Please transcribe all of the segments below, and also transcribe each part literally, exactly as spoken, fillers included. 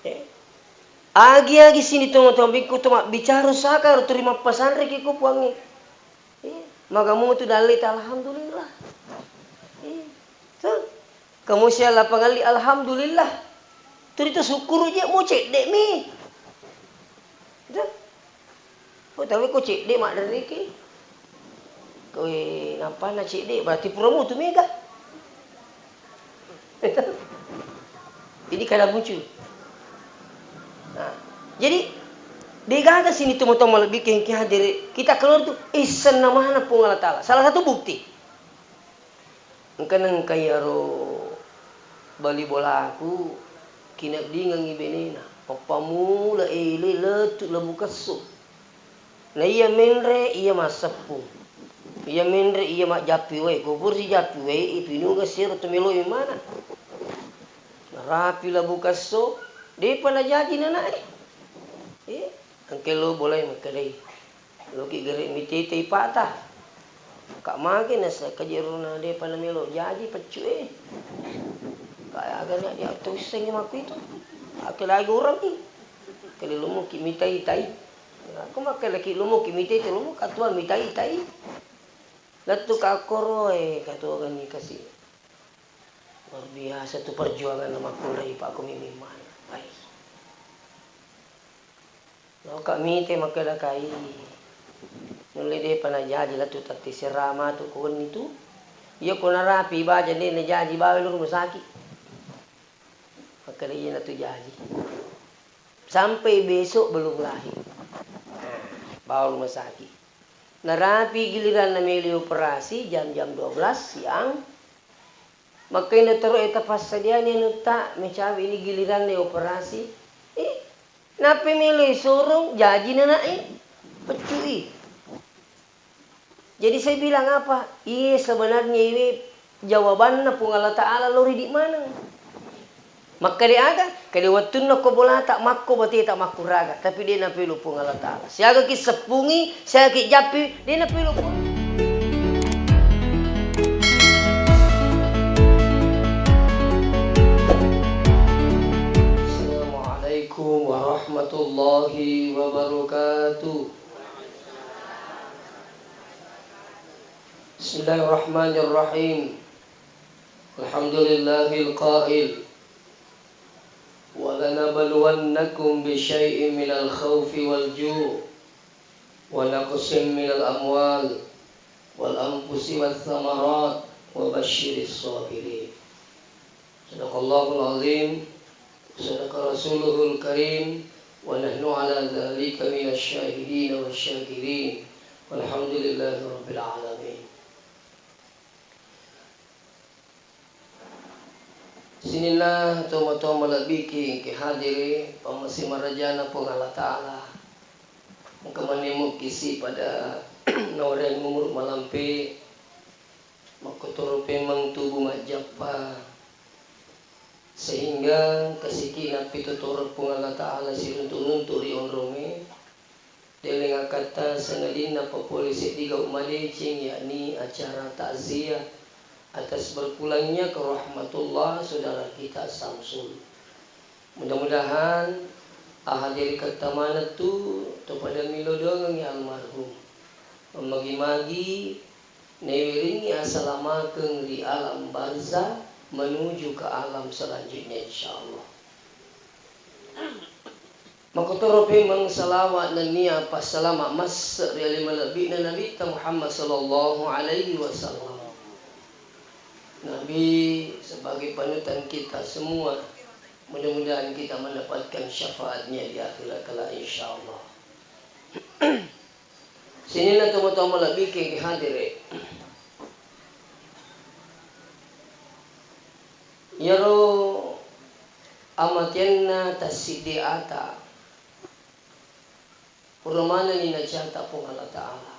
Eh. Agi-agi sini toma-toma bikku to mabbicara saka ro turi mappasanreki ko puangnge. Eh, magamu tu dalle ta alhamdulillah. Eh, so, kamu siala pangalli alhamdulillah. Turi to sukkuru je mo cedde mi. Tuh. Ko tawe ko cedde madderriki. Koe nappana cedde berarti pura mutu mega. Ini kada muncul. Nah, jadi degaga sini toma-toma lebih kengki hadere kita keluar tuh isenna mana Puang Allah Ta'ala. Salah satu bukti. Engka-, nengka iyaro bali bolaku, kineddingengngi benena, pappamula ele lettu Labukesso. Na iya menre, iya masseppung. Iya menre, iya majjappi wae. Ko pura sijappi wae, ipinunga sero to meloi mana. Narapi Labukesso, depa najaji nanae. Eh, engka lo bolai makkedai. Loki gere mitete ipata. Ka mage nasa kajerona depa namelo jaji peccu e. Ka aga na dia tusengi makku itu. Ake lagi orang ki. Kali lumu ki mitai tai. Aku makke lagi lumu ki mitai tu lumu katua mitai tai. Lettu ka koro e katua gani kasi. Luar biasa tu perjuangan makkunrai Pak Kumi Miman. Baik. Loka mite makkedakai, nulle depa najaji lettu tette serama tu ko wenni tu. Iya ko narapi baja de najaji bawa lo rumah sakit. Makkeda iya natu jaji. Sampai besok belum lahir. Bawa rumah sakit. Narapi giliranna melo operasi jam-jam dua belas siang. Makkainna tero e tapassadiani anutta, mecawe ini giliranna operasi. Eh, nappa melo isorong jaji nanae, peccui. Jadi saya bilang apa? Iya sebenarnya ini jawabanna Puang Allah Ta'ala lo ridi maneng. Makkeda aga? Kede wettunna ko bolata makko bateta makkuraga, tapi de napelo Puang Allah Ta'ala. Siaga ki seppungi, siaga ki jappi, de napelo Puang. Assalamualaikum warahmatullahi wabarakatuh. Bismillahirrahmanirrahim. Alhamdulillahil qail, "Wa lanabluwannakum bi syai'in minal khaufi wal ju', wa naqsin minal amwal, wal anfusi wath thamarat, wa basyiris sabirin." Sadaqallahul azim, sadaqa rasuluhul karim, wa nahnu ala dzalika minasy syahidin wasy syakirin. Walhamdulillahi rabbil alamin. Sininna tomatoa malebbiki engka hadiri, pammase marajana Puang Allah Ta'ala. Engka manne mukkisi pada nawereang umuru malampe, makkotoro pemeng tubu majjappa, sehingga kasikina pitotoreng Puang Allah Ta'ala siruntu-runtu ri onrongnge. Deleng akkatta sangadinna papole seddi gau madeceng, yakni acara takziah atas berpulangnya ke rahmatullah saudara kita Samsul. Mudah-mudahan ahadiri katta manettu topada milodongengngi almarhum. Magi-magi naiweringngi asalamakeng ri alam barzah menuju ke alam selanjutnya, insyaallah. Makkotoro pemeng salawat nennia passalama masse ri ale malebbi'na Nabitta Muhammad sallallahu alaihi wasallam. Nabi sebagai panutan kita semua, mudah-mudahan kita mendapatkan syafaatnya di akhirat kelak, insyaallah. Sininna tomatoa malebbiki hadiri. Iyaro amateanna tassiddi ata, pura manenni nacata Puang Allah Ta'ala.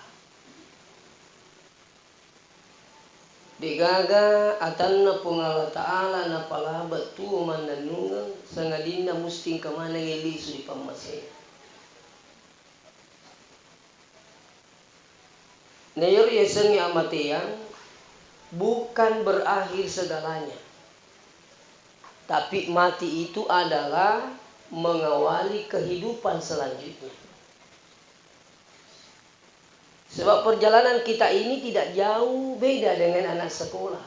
Degaga atanna Puang Allah Ta'ala napalaba tuo mannennungeng, sangadinna musti engka manengngi lisu ri pammasena. Naiyaro yasengnge amateang bukan berakhir segalanya. Tapi mati itu adalah mengawali kehidupan selanjutnya. Sebab perjalanan kita ini tidak jauh beda dengan anak sekolah.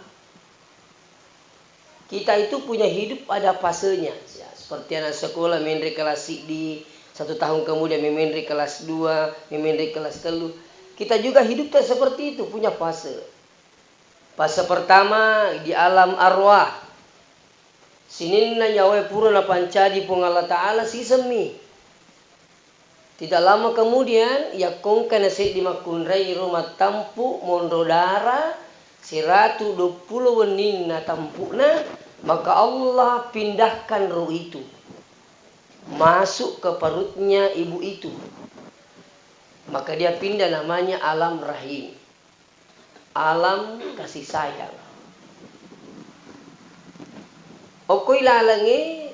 Kita itu punya hidup ada fasenya. Ya, seperti anak sekolah menre kelas di satu tahun kemudian menre kelas dua, menre kelas telu. Kita juga hidup tak seperti itu, punya fase. Fase pertama di alam arwah. Sininna nyawae pura napancaji Puang Allah Ta'ala, sisemmi. Tidak lama kemudian, yakko engka naseddi makkunrai ro mattampu monro dara, siratu duappulo wenninna tampu'na, maka Allah pindahkan roh itu masuk ke perutnya ibu itu. Maka dia pindah namanya alam rahim. Alam kasih sayang. Okko ilalengnge,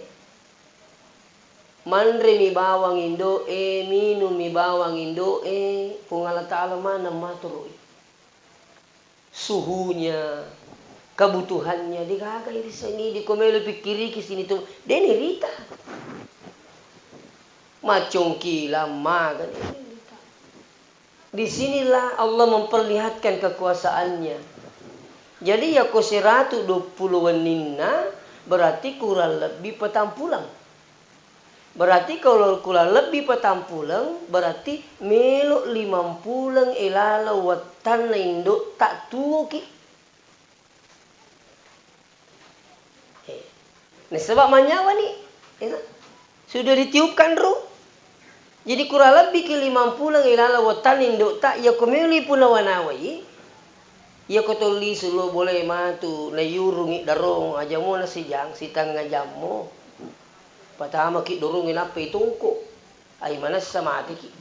manremi bawang indo'e, minummi bawang indo'e, Puang Allah Ta'ala maneng maturui. Suhunya, kebutuhannya, degaga irissengi, diko melo pikkiriki sini tu, deni rita. Macongkilang maga, deni rita. Di sinilah Allah memperlihatkan kekuasaannya. Jadi, yakko siratu duappulo wenninna, berarti kurang lebbi patampuleng. Berarti kalau kurang lebbi patampuleng, berarti melo limampuleng ilaleng wettanna indo'ta tuoki. Eh, nasaba manyawani, eh, sudah ditiupkan roh. Jadi kurang lebbi ki limampuleng ilaleng wettanna indo'ta, iyako melo ipunawa-nawai, iyako tolli sulo boleh matu, nayurungi darong, aja mo nasijang, sitengnga jammo. Patamaki dorongi nappa itongko. Ai manessa mateki.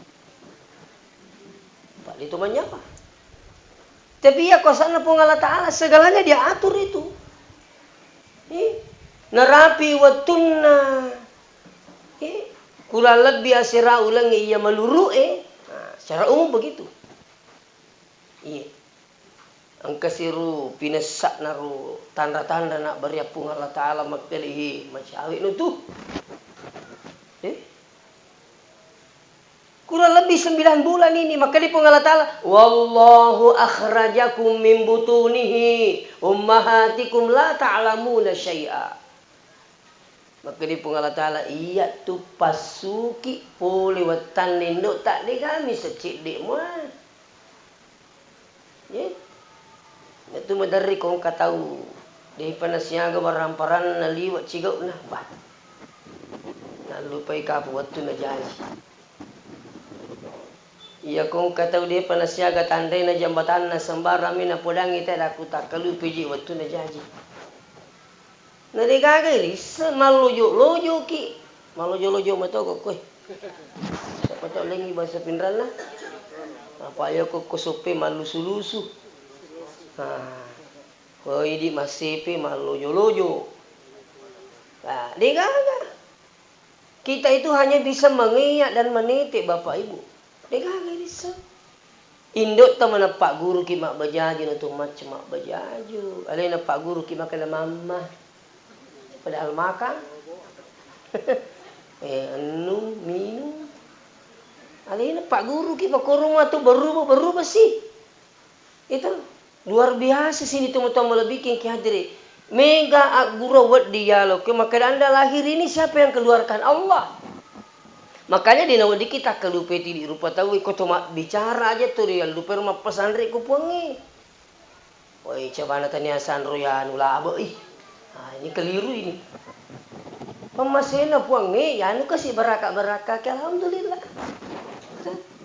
Pak, itu manyapa? Tapi iya kuasanna Puang Allah Ta'ala, segalanya diatur itu. Eh, narapi wettunna. Eh, kurang lebbi asera ulengnge iya maluru'e. Nah, secara umum begitu. Iya. Engka siru pinessa'na ro tanra-tanra nabbere Puang Allah Ta'ala makkeda, "Hi, macawe' nu tu." Eh? Kurang lebih sembilan bulan ini, makkeda Puang Allah Ta'ala, "Wallahu akhrajakum min butunihi ummahatikum la ta'lamuna syai'a." Makkeda Puang Allah Ta'ala, "Iyatu passuki pole wettanna indo'ta, de'gami secedde mua." Ye. Natu maderri ko engka tau, de'pa nasiaga barang-paranna liwe' cigau'na, bah. Nallupai kapu wettunna jaji. Iya ko engka tau de'pa nasiaga tanrena jambatanna sembarang mi napodangngi tedakku takkalupaiji wettunna jaji. Na de'gaga risseng, mallojo-lojoki. Mallojo-lojo matoko koe. Siapa tau lengi bahasa Pinranna? Apa ya ko, ko soppe mallusu-lusu. Nah, ko idi massepe mallojo-lojo. Nah, de'gaga. Kita itu hanya bisa mengeyak dan menete, Bapak Ibu. De'gaga risseng. Indo'ta mana pagguruki mabbajaju, na to macca mabbajaju. Alena pagguruki makkeda mamma. Padahal makang. Eh, ennung, minung. Alena pagguruki makkoro mua tu berubah, berubah si. Itu luar biasa sini tomatoa malebbi'ki engka hadiri. Mega agguru wedding yalo ke makkeda anda lahir ini siapa yang keluarkan? Allah. Makanya de' naweddikki takkalupai tu idi rupa tau, ko to mabbicara aja tu riallupai ro mappasanre ko Puangnge. Woi, cabana tania sanro yanu labe' ih. Ah, ini keliru ini. Pemmasena Puangnge, yanu kasi baraka-baraka ke, alhamdulillah.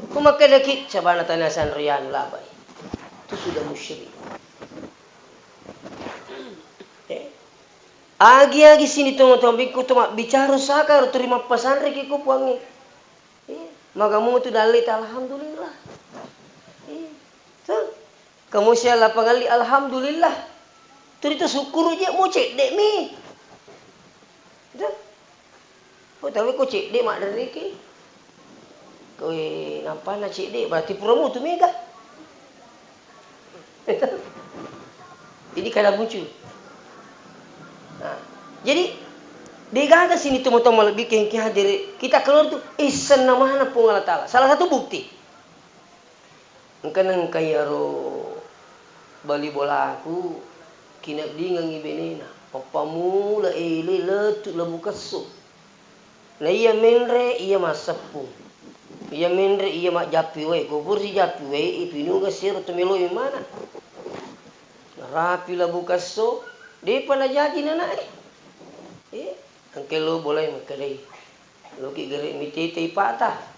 Ko makkedaki cabana tania sanro yanu labe' ih. Itu sudah musyrik. Eh. Agi-agi sini tomatoa bikku to mabbicara saka ro turi mappasanreki ko Puangnge. Eh, maga mutu dalleta, alhamdulillah. Eh, to. Kamu siala pangalli, alhamdulillah. Turi to sukkuru je mu cedde mi. To. Ko tawe ko cedde madderriki. Koe nappana cedde, berarti pura mutu mega. Ini kada muncul. Nah, jadi Degaga sini tomatoa malebbi kengki hadere, kita keluar tu issenna mana Puang Allah Ta'ala. Salah satu bukti. Engka nengka iyaro bali bolaku, kineddingengngi benena, pappamula ele lettu Labukesso. Na iya menre, iya masseppung. Iya menre, iya majjappi wae. Ko pura sijappi wae, ipinunga sero to meloi mana. Narapi Labukesso, depa najaji nanae. Eh, engka lo bolae makkedai. Loki gere mitete ipata.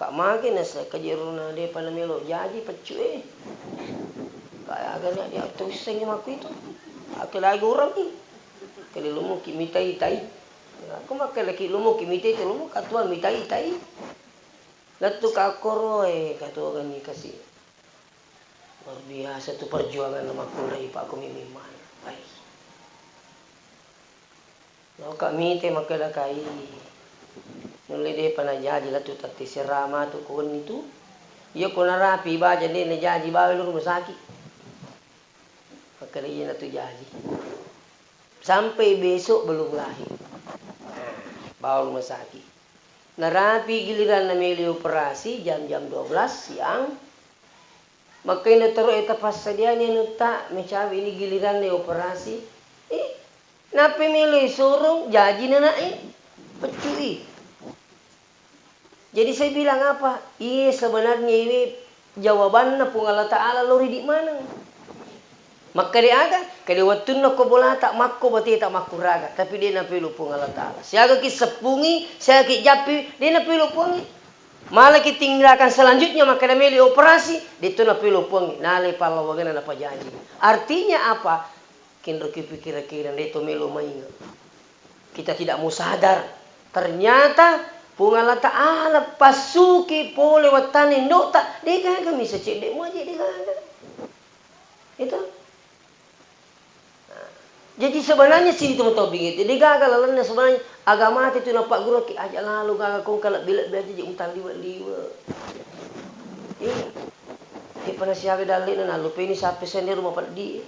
Ka mage nasa kajerona depa namelo jaji peccu e. Ka aga na dia to issengngi makku itu. Ake lagi orang ki. Kali lomo ki mitai tai. Aku makkeda ki lomo ki mitai tai lomo katua mitai tai. Lettu ka koro e katua gani kasi. Luar biasa tu perjuangan makkunrai Pak Kumi Mimman. Baik. Loka mite makkedakai, nulle depa najaji lettu tette sera matu ko wenni tu. Iya ko narapi baja de najaji bawa lo rumah sakit. Makkeda iya natu jaji. Sampai besok belum lahir. Nah, bawa rumah sakit. Narapi giliran na melo operasi jam-jam dua belas siang. Makkedai dottoro e, tapassadiani anutta, mecawe ini giliranna operasi. Eh, nappa melo isorong jaji nanae, peccui. Jadi saya bilang apa? Iye sebenarnya ini jawabanna Puang Allah Ta'ala lo ridi maneng. Makkeda aga? Kede wettunna ko bolata makko bateta makkuraga, tapi de napelo Puang Allah Ta'ala. Siaga ki seppungi, siaga ki jappi, de napelo Puangi. Malaki tindakan selanjutnya makkeda melo operasi, de to napelo Puangi. Nalai pallawangenna napajaji. Artinya apa? Kenro ki pikira-kira de to melo mainga. Kita tidak mau sadar. Ternyata Puang Allah Ta'ala passuki pole wattana indo'ta, de gaga misa cedde muaje de gaga. Itu. Nah, jadi sebenarnya sini teman-teman bingung. De gaga lalenna sebenarnya agama itu napagguruki aja lalu gaga kong kalebbi-lebbi aja je mutalliwe-liwe. Iya. Iya pernah siaga dalle'na nalupeni sappe sendiri rumah peddi.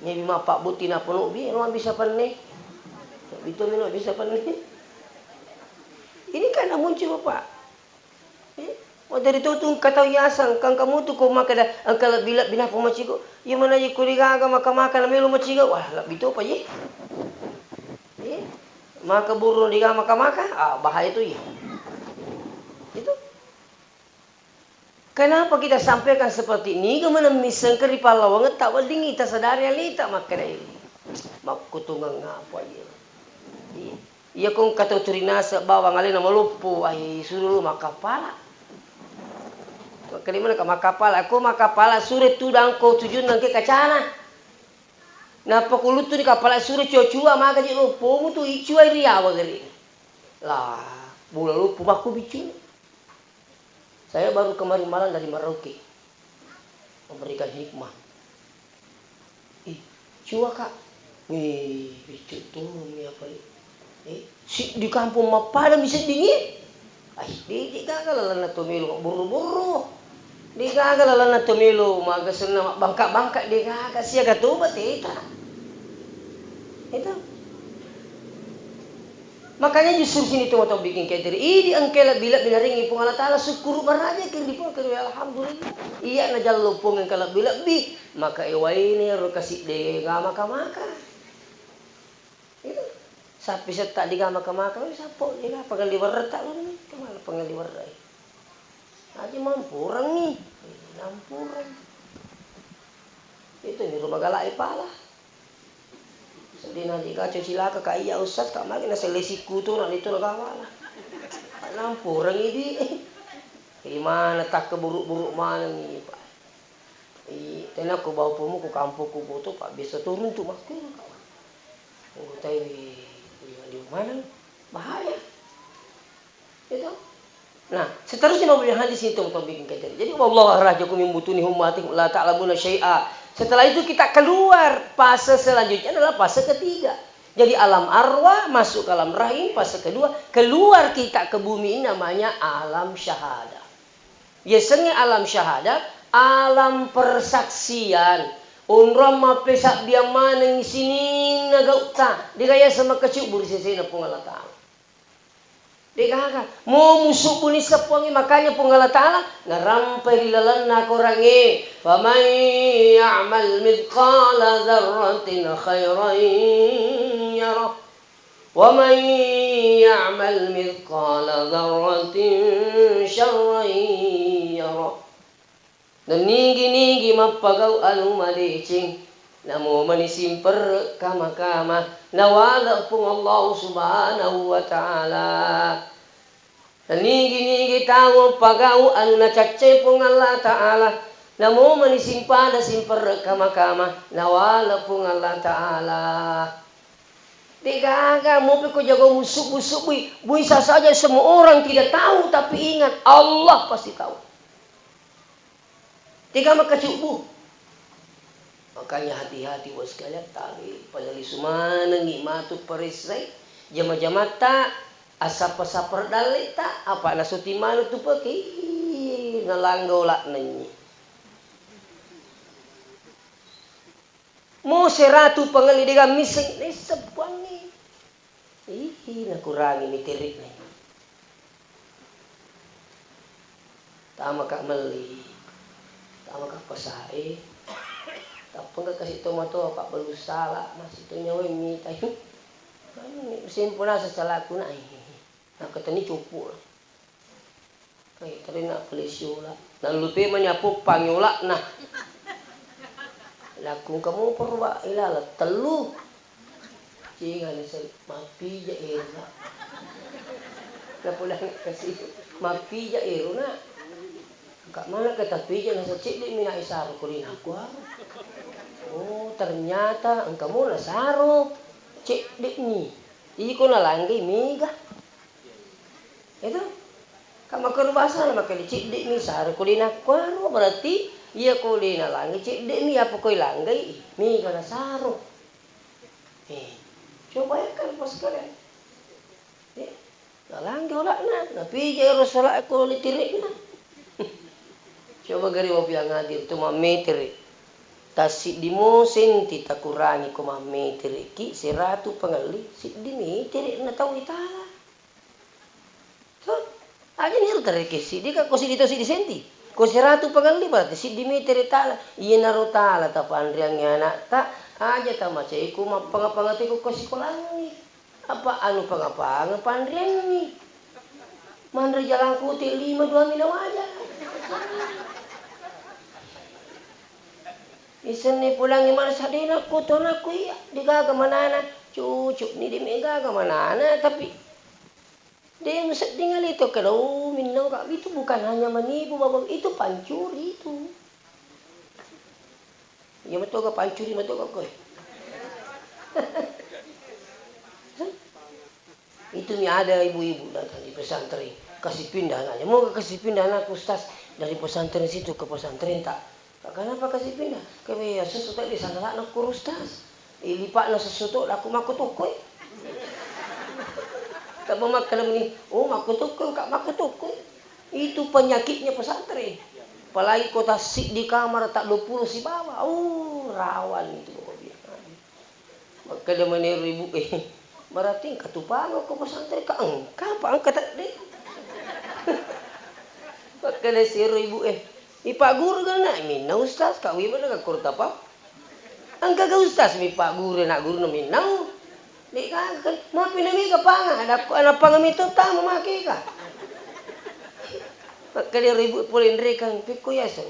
Nebi mappabbutti nappa nobbi, ero mabbissa penne. Itu melo bisa penne. Ini kan muncul, Bapak. Eh, oh, dari tu tu engka tau yasang, engka, engka mutu ko makkeda, engka lebbi-lebbi nappa macigo. Iya mana ye ko degaga maka-maka na melo macigo. Wah, lebbi topa ye. Eh, maka burung degaga maka-maka. Ah, bahaya tu ye. Itu. Kenapa kita sampaikan seperti ini? Niga maneng missengka ri pallawangetta weddingngi tasadari alita makkedai, makkutungeng apa iya? Iya. Iya ko engka tau turi naseng bawang alena maloppo, ai suro lo makkappala. Makkedai maneng ka makkappala, ko makkappala suro tudang ko tujunna engka kacana. Nappa ko luttuni kappala suro cua-cua maka je loppomu tu icuai riawa gere. Lah, bola loppo makku biccu. Saya baru kemarin malam dari Merauke, memberikan hikmah. Ih, cua, Kak. Wih, biccu tu, mi apa ni? Eh, si, di kampung mappada mi sedding, eh? Ai, de, de gaga lalenna to melo mabburru-burru. De gaga lalenna to melo maga senna mabbangka-bangka, de gaga siaga toba teta. Itu. Makanya justru sini tu matobbiki engka teri. Idi engka lebbi-lebbi naringi Puang Allah Ta'ala, syukuru maraja ki ri Puang, alhamdulillah. Iya najallo Puang engka lebbi-lebbi, maka ewaine ro kasi de ga maka-maka. Itu. Sappi setta de ga maka-maka, sappo de ga pangelli werretta lo ni, kemana pangelli werre. Aja mampurengi, nampureng. Itu ni rumah galak pala. Sedina di kaco cilaka ka iya ustaz, ka magi nasellei sikku tu, na itu na gawala. Nampureng idi. Di mana tak keburuk-buruk mana ni, Pak? I, tena ko bau pomu ko kampung ko boto, Pak, biasa turun tu makku. Ngutai di, di mana? Bahaya. Itu. Nah, seterusnya mau hadis itu untuk bikin kejadian. Jadi, wallahu akhrajakum min butuni ummahatikum la ta'lamuna syai'a. Setelah itu kita keluar, fase selanjutnya adalah fase ketiga. Jadi alam arwah masuk ke alam rahim, fase kedua, keluar kita ke bumi ini namanya alam syahadah. Yasengnge alam syahadah, alam persaksian. Onrong mappesabbiang maneng sininna gau'ta, de'ga yaseng makkacubbu ri sesena Puang Allah Ta'ala. De'gaga, mo musubbu nisseng Puangnge, makanya Puang Allah Ta'ala narampai ri lalenna Korangnge, "Faman ya'mal mithqala dzarratin khairan yarah, wa man ya'mal mithqala dzarratin syarran yarah." Nenigi-nigi mappagau anu madeceng, namo mani simperre kama-kama, nawale Puang Allah Subhanahu wa Ta'ala. Nenigi-nigi tau mappagau anu nacaccai Puang Allah Ta'ala, namo mani simpada simperre kama-kama, nawale Puang Allah Ta'ala. De'gaga, mopi ko jago musubbu-subbui, bisa saja semua orang tidak tahu, tapi ingat, Allah pasti tahu. Tega makkacubbu. Makanya hati-hati, Bos, sekalian, tabe pada lisu manengi matu paressai jama-jamatta, assappa-sappa dalle'ta, apa nasuti maneng tu pake, ih, nalangga ola'na nyi. Mo seratu pangelli de'ga misseng, naisseng Puangnge. Ihi, nakurangi mitere'na. Tamaka melli, tamaka pasae, tappa engka kasi tomatoa pabbalu sala, masih to nyawa mita. Kan sempo naseng salaku na, eh, eh, eh. Nakatani cuppu. Eh, tadi nak beli siula. Lalu pe mani apoppangi ula'na. Laku engka mopa ruwa ilala tellu. Cigana sel-, mappija ero, Nak. Napodangi kasi, mappija ero, Nak. Engka mana ke tapija nasa cedde mi na isaro ko linaku aro. Oh, ternyata engka mo nasaro. Cedde mi. Iko nalanggai mega. Itu. Ka makkoro bahasa na makkeda cedde mi saro ko linaku aro, berarti iya ko lina langgai cedde mi, apa ko ilanggai mega nasaro. Eh, coba ya kan pas kalian. Eh, nalangge ola'na, napija ero sala ko litere'na. Coba gari wapiang adil tu mammetere. Tassiddi mo senti takurangi ko mammetere ki seratu pangelli, siddi metere na tau itala. To, aja ni ro tarekeng siddi ka, ko siddi to siddi senti. Ko seratu pangelli berarti siddi metere tala. Iyanaro tala tapanreangngi anakta, aja tamacai ko mappanga-panga teko ko sikolangngi. Apa anu panga-panga panreangngi. Manre jalangkote lima dua mina waja. Isenni pulangngi mana sadena ko tonakku iya, degaga manana, cucu ni de megaga manana, tapi De musedding ale to kedau minnau ka, itu bukan hanya menipu, Bapak, itu pancuri itu. Iya metoga pancuri metoga koe. Itu mi ada ibu-ibu datang di pesantren, kasih pindah anaknya. Mau kasih pindah anak ustaz dari pesantren situ ke pesantren tak? Kenapa kasih pindah? Kami ya sesuatu di sana nak kurus tas. Eh, lipa'na sesso to, lako makkutokkoe. Taba makkeda meni, "Oh, makkutokkoe, Kak, makkutokkoe." Itu penyakitnya pesantren. Apalagi ko tassiddi kamar tak dua puluh sibawa. Oh, rawan itu pokoknya. Makkeda meni ero ibu, eh, "Berarti engka tu pangako pesantren, Kak?" "Engka, Pak, engka tak deh." Makkeda si ero ibu, eh, "Ipagguru kan nak?" "Minna, Ustaz, Kak, wiba nak kurta, Pak." Engkaga ustaz mi pagguru, na guruna mennang. De'gaga kan, mappi na mega panga, ada, ada panga metto tama makega. Makkeda ero ibu pole nrekang, pekko yaseng.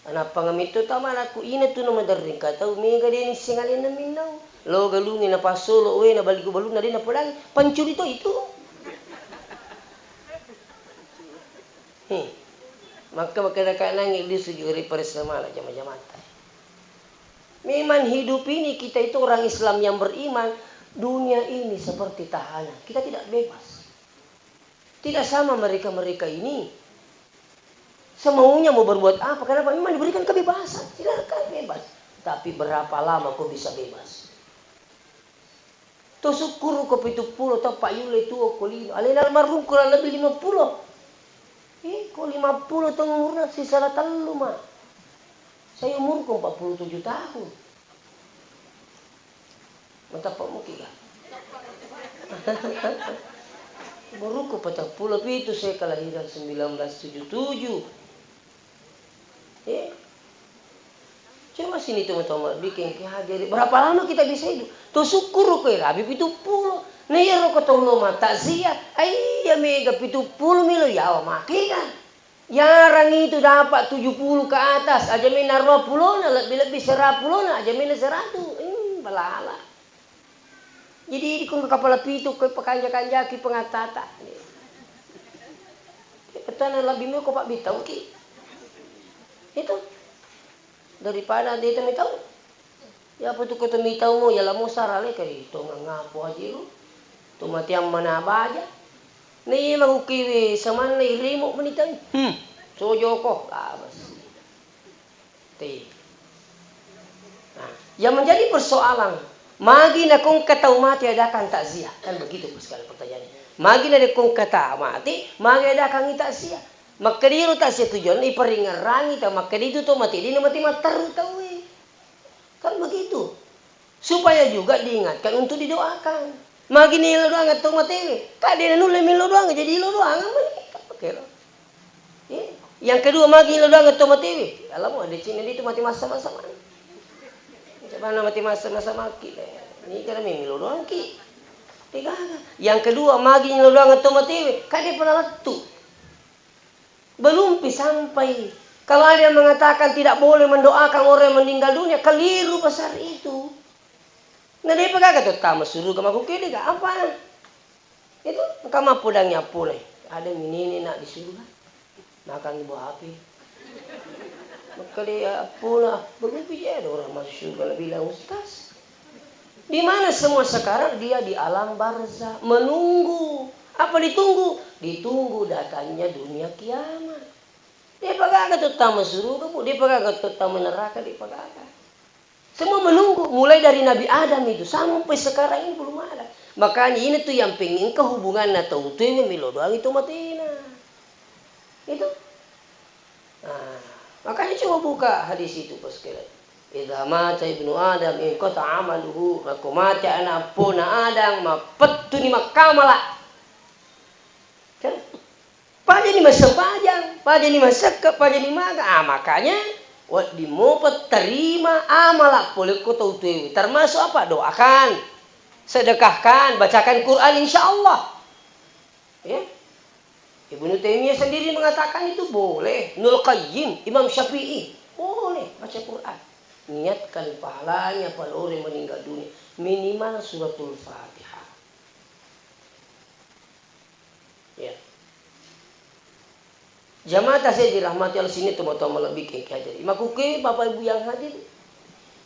Ana panga metto tama, anakku, ina tu na maderring ka tau mega de nisseng alena mennang. Lo galungnge na passolo we na baliku balunna de na podangi, pancuri to itu. He. Makka makkeda kanangngi lisu juri paressa mala jama-jamata. Memang hidup ini kita itu orang Islam yang beriman, dunia ini seperti tahanan. Kita tidak bebas. Tidak sama mereka-mereka ini. Semaunya mau berbuat apa, kenapa? Memang diberikan kebebasan, silakan bebas. Tapi berapa lama kau bisa bebas? To sukkuru ko pitu pulo taung, Pak, yulle tuo ko lino. Alena marrungkula lebbi lima pulo. Eh, ko lima pulo taung umurna, sisala tellu, Ma. Saya umurku empat puluh tujuh tahun. Matappa muki ga? Umurukku patappulo pitu, saya kelahiran sembilan belas tujuh tujuh. Eh? Coba sini teman-teman bikin ke hadir. Berapa lama kita bisa hidup? Tuh syukur ko rabi pitu pulo. Nah, iya roko tollo mata sia. Ai, iya mega pitu pulo milo yawa maki kan. Yarang itu dapat tujuh puluh ke atas, aja mena dua puluh na, lebih-lebih seratus na, aja mena seratus. Hmm, balala. Jadi, di kong kapala pitu, ko pakanja-kanjaki pengatata. Petana lebih mau ko Pak Bitau ki. Itu. Daripada dia itu mitau. Ya, apa tu ko tu mitau mo, ya lamo sarale kali, to ngangapo aja lu. Tu mati amma na baja. Na iya magukiwi samanna irimo menitau. Hmm. Sojoko. Ah, basi. Ti. Nah, yang menjadi persoalan, magi nakongka tau mati adakan takziah? Kan begitu sekali pertanyaannya. Magi nakongka tau mati, magi adakan takziah? Makkediro takziah tujuanna iperingerangi tau makkeda itu tau mati, dina mati matteru tauwe. Kan begitu. Supaya juga diingatkan untuk didoakan. Magi nilo doang tau matewe? Kan dena nulle milo doang, jadi ilo doang mani. Kan begitu. Ya. Yang kedua, magi lo doang to matewe. Alamu ada cina itu mati masa-masa mana? Coba na mati masa-masa maki le. Ini kan mimi lo doang ki. Tiga. Yang kedua, magi lo doang to matewe. Kan dia pernah lettu. Belum pi sampai. Kalau ada yang mengatakan tidak boleh mendoakan orang yang meninggal dunia, keliru besar itu. Na depa gaga to tama suruga makkukede ga apa? Itu engka mappodangi appona. Ada minini nak di surga. Makan buah api. Makkeda appona, begitu ya ada orang masuk surga nabilang ustaz. Di mana semua sekarang dia di alam barzah menunggu. Apa ditunggu? Ditunggu datangnya dunia kiamat. Depa gaga to tama suruga, Bu. Depa gaga to tama neraka, depa gaga. Semua menunggu, mulai dari Nabi Adam itu sampai sekarang ini belum ada. Makanya ini tuh yang pengen ke hubungan na tau tuwe melo doang itu matena. Itu. Nah, makanya coba buka hadis itu pas kira. Idza mata ibnu Adam inqata amaluhu, mako mati anak pona Adam, mapettuni makkamala. Kan? Pajani massempajang, pajani massekke, pajani maga. Ah, makanya wedding mopa terima amala pole ko tau tuewe. Termasuk apa? Doakan, sedekahkan, bacakan Quran, insya Allah. Ya. Ibnu Taimiyah sendiri mengatakan itu boleh. Nul Qayyim, Imam Syafi'i, boleh baca Quran. Niatkan pahalanya pada orang yang meninggal dunia. Minimal suratul Fatihah. Ya. Jamaah saya dirahmati Allah, sini teman-teman lebih ke hadir. Makuke Bapak Ibu yang hadir.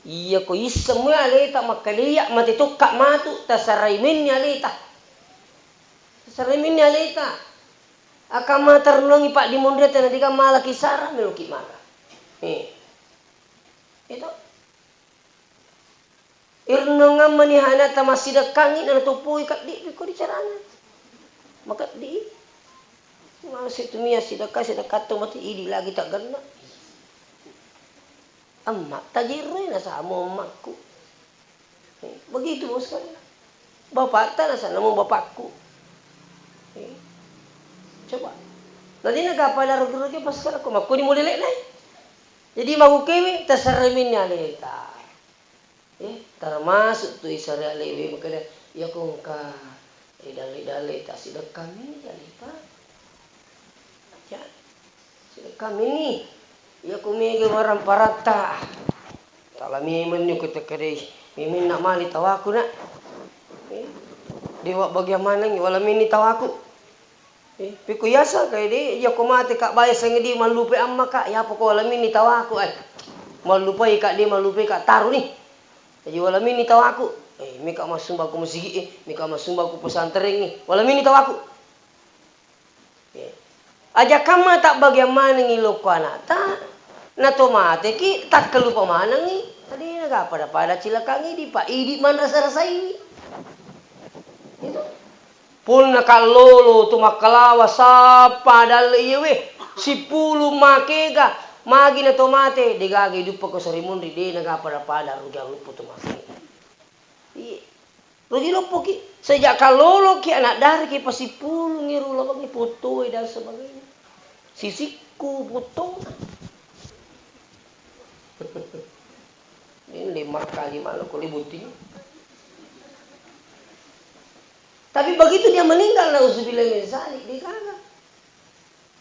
Iya ko isseng mua aleta makkaliya mate tokka matu, tasarai menni aleta. Tasarai menni aleta. Akan mata renungi Pak di monreta na dika malaki sara meloki maka. Eh. Itu. Irnongang mani hana tamassidekkangngi, nana toppoi kaddi, ko dicarana. Makeddi. Mase tu mia sidekka, sidekka to mati, idi lagi taggenna. Amma, tajerroi nasamo ammakku. Eh, begitu, Bos, kan? Bapakta nasamo bapakku. Eh, coba. Tadi nagapa daru-daru ke pas kalau aku makku di modele nai. Jadi mau kewe, terserah minnya leta. Eh, termasuk tu isare alewe makeda, iya ko engka, eh, dalle-dalle ta sidekka mini jale ta. Ya, sidekka mini. Iya ko mega warang paratta. Tala memeng ni ko tekkedei, memeng nak mali tawaku nak. Eh, dewa bagian maneng wala mini tawaku. Eh, pekko yaseng ka, de, iya ko mate ka, bayasengnge de mallupai amma ka, yapa ko wala minni tawaku, eh. Mallupai ka, de mallupai ka, taruni. Jaji wala minni tawaku. Eh, meka massumba ko masigi e, meka massumba ko pesantren e, wala minni tawaku. Eh. Aja kamma tabbagiang manengngi lokko anakta, na to mateki, takkalupa manengngi. Tadi naga pada-pada cilakangngi, dipa idi manrasa-rasaiwi. Itu. Punna kallolo tu makkalawa sappa dalle iye we, sipulung makega, magi na to mate, degaga iduppa ko sarimunri, de naga pada-pada rujang luppu tu makega. Iye. Rugi loppoki, sejak kaloloki anak dariki pasipulungi ro lawengngi pottoe dan sebagainya. Sisikku potto. Ini lima kali malu kuli buting. Tapi begitu dia meninggal, nauzubillah min zalik, dia gagal.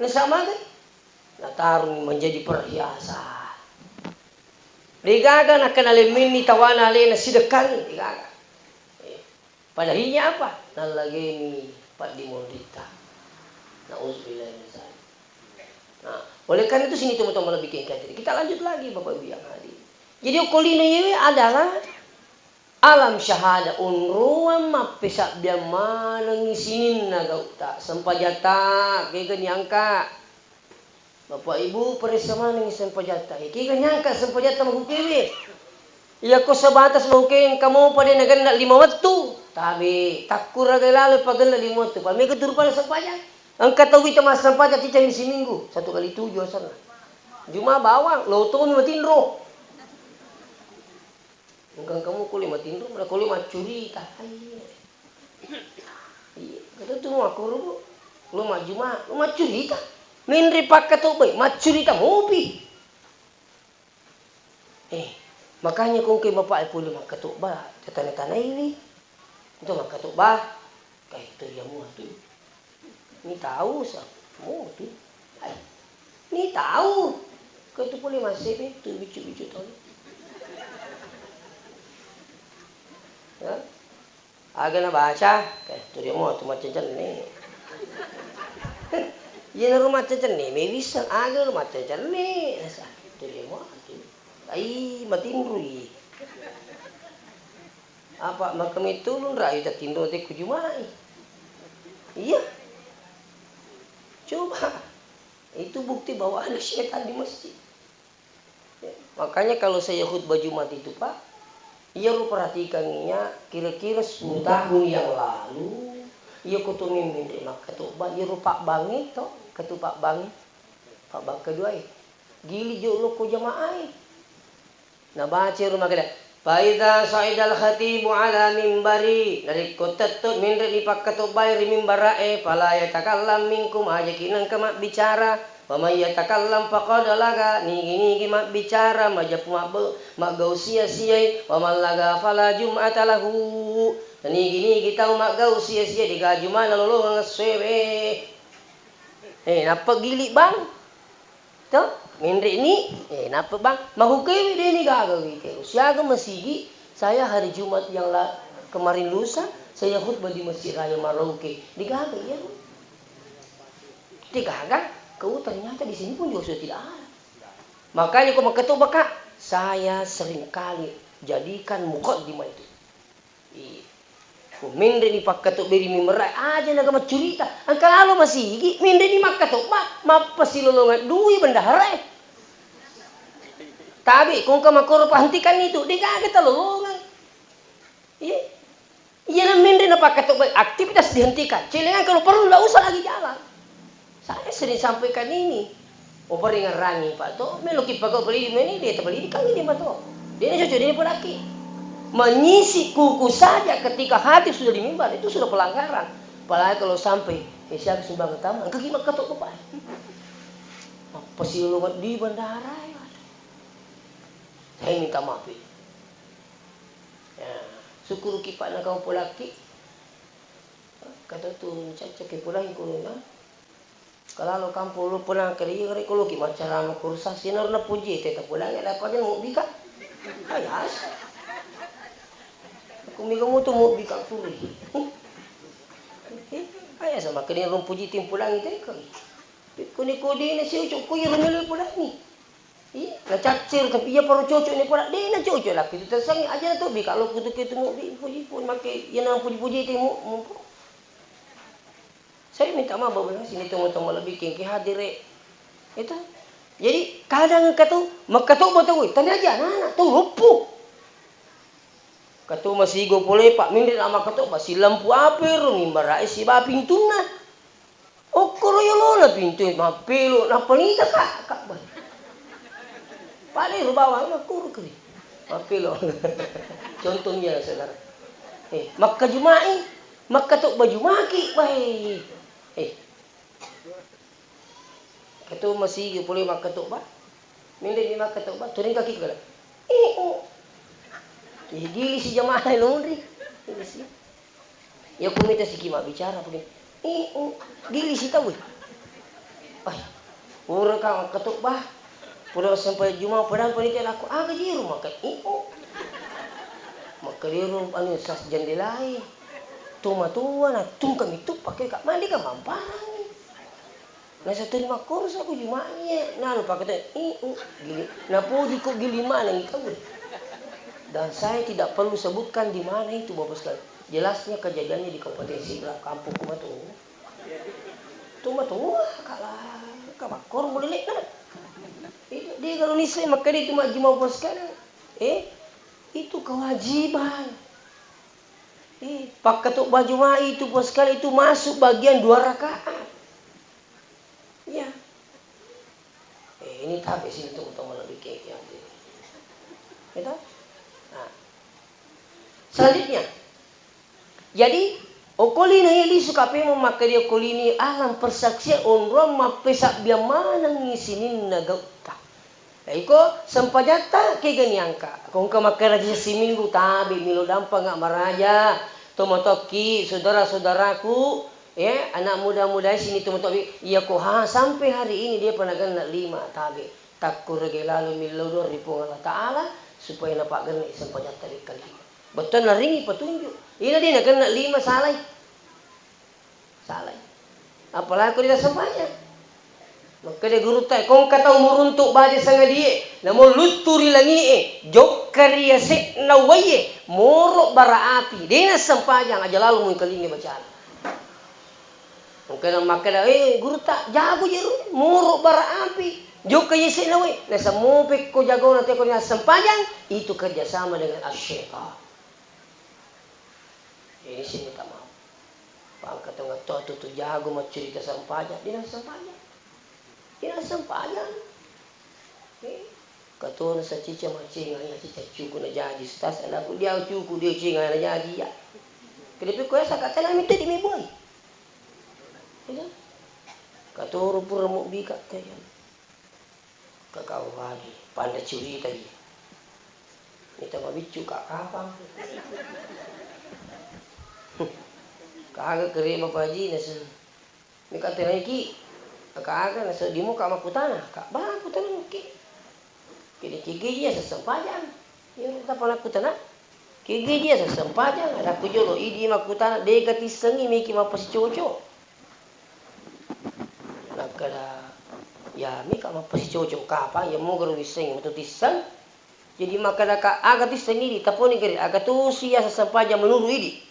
Nasaba magai? Natarung menjadi perhiasan. Degaga nakkena lemmenni tawana alena sidekkangi, degaga. Eh, pada akhirnya apa? Nallageni paddimonritta. Nauzubillah min zalik. Nah, oleh karena itu sini teman-teman lebih kita lanjut lagi Bapak Ibu yang hadir. Jadi okko lino iyewe adalah alam syahada, onroang mappesabbiang manengngi sininna gau'ta, sempajatta, kega niangka. Bapak Ibu, paressa manengngi sempajatta. Kega niangka sempajatta makukewe. Iyako sebatas makukewe engka mopa de nagenna lima wettu. Tabe, takkuraga lalo pagella lima wettu. Pamega tu rupanna sempajang. Engka tau wita massempajang ciceng di siminggu, satu kali tujuh asenna. Juma bawang, lotomi matinro. Engka kamu kulle matinro, malah kulle maccurita. Ai. Iya, kata tu makkoro, Bu. Lo majjuma, lo maccurita. Menre pakkatobbai, maccurita mopi. Eh, makanya kongke bapak e pole makkatobba, tatana-tanaiwi. Untuk makkatobba, kayak itu ya mua tu. Ni tahu sa, mau tu. Ai, ni tahu. Kau tu boleh masih be tu bicu-bicu tahu. Ya? Aga na baca, kayak tu dia mau tu macam ni. Iya na rumah macam ni, me bisa aga rumah macam ni. Sa, tu dia mau tu. Ai, matinrui. Apa makkami tulung rayu tatinro te ku jumai. Iya. Coba. Itu bukti bahwa ada setan di masjid. Ya, makanya kalau saya khutbah Jumat itu, Pak, iya lu perhatikan ya, kira-kira sepuluh tahun yang lalu, iya kutu mimpin di Makkah Toba, iya lu Pak Bang itu, ketua Pak Bang, Pak Bang kedua, eh. Gili jo lo ko jamaah, eh. Nabaca ro makkeda, "Fa idza sha'idal khatibu ala mimbari," narekko tetto menre'ni pakkatobbae ri mimbara'e, "fala yatakallam minkum," ajaki nengka mabbicara, "wa may yatakallam faqad laga," nigi-nigi mabbicara, majeppu mabbe-, maggau sia-siai, "wa man laga fala jum'ata lahu," nigi-nigi tau maggau sia-sia, dega jumana lolongeng essoewe. Eh, nappa gili bang. To, menre'ni, eh, nappa bang, mahukewi deni gaga wite. Siaga masigi, saya hari Jumat yang la-, kemarin lusa, saya khutbah di Masjid Raya Marauke. Digaga, iya. Digaga, kau ternyata di sini pun juga sudah tidak ada. Makanya kau makkatobba, Kak, saya seringkali jadikan mukaddimah itu. Iya. Ko menre'ni pakkatobbai ri mimbara'e, aja naga maccurita. Engka lalo masigi, menre'ni makkatobba, mappasilolongeng dui bendahara'e. Tabe, ko engka makkoro pahentikan itu, degaga talolongeng. Iya. Iya, na menre na pakkatobbai, aktivitas dihentikan. Celengan kalau perlu, nggak usah lagi jalan. Saya sering sampaikan ini. Oh, peringerangi, Pak, to, meloki pagau pelidi, meni dia terpelidi, kan ini, Pak, to. Dia ini cocok, dia ini pelaki. Mengisi kuku saja ketika hadir sudah di mimbar, itu sudah pelanggaran. Apalagi kalau sampai, eh, siapa sumbang utama, engka ki makkato, Pak. Apa sih lo di bandara, ya? Saya minta maaf, ya. Ya, syukur ki, Pak, nakau pelaki. Kata tu, caca ke pulang ko, ya. Kalalo kampong lo pulang ke dia, ko loki maccarama kursa, sinar na puji, teta pulang, ada apa aja mau bika. Ayas. Aku mega mutu mau bika kuri. Ayas sama kena rumpuji tim pulang itu kan. Kuni kudi ni si ucuk kuyu rumili pulang ni. Iya, nacaccir, tapi iya paro cocok ni pura, de' nacocok laki tu tasangi, aja na tobi kalau kutu-kutu mubi, puji pun make, iya na puji-puji ti mu, mu. Saya minta maaf, Bapak, sini tonggo-tonggo lebih kengki hadir, eh. Itu. Jadi, kadang engka tu, makkatobba tau, tanya aja anak-anak, tau loppo. Katu masigo pole, Pak, minri na makkatobba, silampu ape ro, mimbara'e siba pintunna. Okkoro yolona pintu e, mappelo, nappa nita ka, ka, bai. Pada ero bawang, makkoro keri. Mappelo. Contohnya, saudara. Eh, makkajumai, makkatobba jumaki, wahai. Eh. Ketua masigi pole makkatobba. Mende mi makkatobba, turing kaki kala. Eh, oh. Eh, gili si jamaah lain laundry. Gili si. Ya, ku mita siki mabbicara, pake, "Ih, oh, gili si tau, eh." Ai, pura ka makkatobba. Pura sampai Juma, padang panitia lako, "Aga jiru maka, ih, oh." Maka diru anu sas jendelae. Tomatoa na tungka mitu pake ka mandi ka mamparang. Nasaturi makkoro sa ku Juma'e, nanu pakkata, "Iu, gili." Napoji ko gili maneng tau. Dan saya tidak perlu sebutkan di mana itu, Bapak sekalian. Jelasnya kejadiannya di Kabupaten Sidrap, kampungku matu. Tu matu, wah, kala, ka makkoro mulai lek, nah. Itu dia kalau nisai makkeda itu majjuma, Bapak sekalian. Eh, itu kewajiban. Eh, pakkatobba Juma itu, Bapak sekalian, itu masuk bagian dua rakaat. Iya. Eh, ini tabe sini tunggu-tunggu lebih kayak gitu. Gitu? Nah. Selanjutnya. Jadi, okko lino iya lisu kapemo makkeda okko lino alang persaksian onrong mappesabbiang manengngi sininna gautta. Iko sempajatta kegani angka. Ko engka makkeda siminggu tabe milo dampanga maraja. Tomatoakki, saudara-saudaraku, Ya, anak muda-muda sini tu matobi, iya ko ha, sampai hari ini dia pernah genna lima tabe. Takkurege lalo millau doang ri Puang Allah Ta'ala supaya napaggenna sempajatta wekka lima. Bettuanna ringi petunjuk. Ina dia nagenna lima salai. Salai. Apalagi ko dia sempajang. Makkeda gurutta, "Ko engka tau muruntu baja sangadie, namo luttu ri langie, jokka ri yase'na uwaie, moro bara api, de nassempajang, aja lalo muikalingi bacana." Engkana makkeda, "Eh, gurutta, jago je ro, moro bara api, jokka yase'na uwaie." Nasaba mupekko jagona teko nassempajang, itu kerjasama dengan asy-syaitan. Ini sini tak mau. Pangka tongattoa tu, tu jago maccurita sempajang, de nassempajang. De nassempajang. Eh, katona sacica macenga, iya cica cuku najaji, Ustaz, alaku dia cuku, dia cenga najaji, ya. Kedepi koe saka tena mite di meboi. Ya kan? Katoro pura mobbi ka, ya kan? Kakau lagi, panda curita ji. Mita mabiccu ka kapang. Kaga kere mapaji nasu. Mika tenaiki, aga-aga naseddimo ka makkutana, ka ba kutana muki. Kede kegiji ya sessempajang. Iya, tappa nakkutana. Kegiji ya sessempajang, ada ku jolo idi makkutana, dega tissengi miki mappasicoco. Nakkeda, ya mika mappasicoco kapang, ya mogaro wissengi matu tisseng. Jadi makkeda ka aga tissengi idi, taponi kede, aga tosi ya sessempajang menuru idi.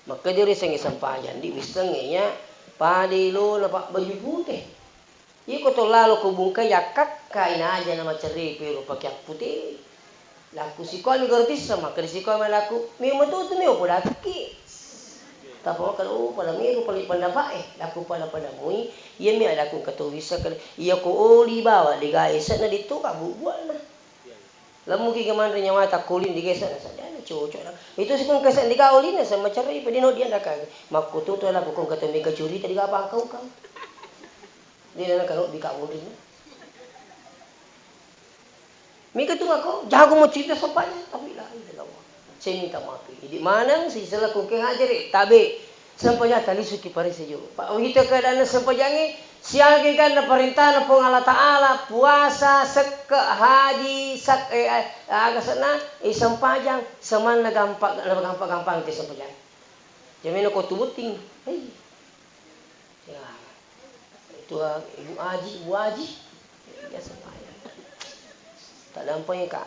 Makkeda risengnge sempajang di wissengnge iya pada ilona pabbaju pute. Iko to lalo ko bungkai yakkakkai naja na macerrepe ro pakeang pute. Lakku sikomi garo tisseng, makkeda sikomi lakku, memo tu tu meo podakki. Tappa makkeda, oh, pada mero pale pendapat e, lakku pada-pada mui, iya mi alakku engka to wisseng kale, iya ko oli bawa dega ese'na ditto ka bubuanna. Lemmuki ga manre nyawata ko oli digesa, nasaba de na cocok na. Itu sikong kesa diga oli na sama cerai, pede no dia ndaka. Makkututu laku kong kata mega curita diga apa kau kau. Dia na kanu bika munri. Mika tu aku jago mau cerita sempajang, tapi la ilaha illallah. Saya minta maaf. Jadi maneng si selaku ke hajere tabe. Sempajang talisuki parese jolo. Pa wita keadaan sempajangnge, siaga ganna parentana Puang Allah Ta'ala, puasa, sekke, haji, sak-, eh, eh, aga senna, eh, sempajang, semanna gampang, gampang-gampang te sempajang. Jamena ko tu butting. Hei. Ya. Itu, ah, Ibu Aji, Ibu Aji. Ya, sempajang. Tak dampeng ka.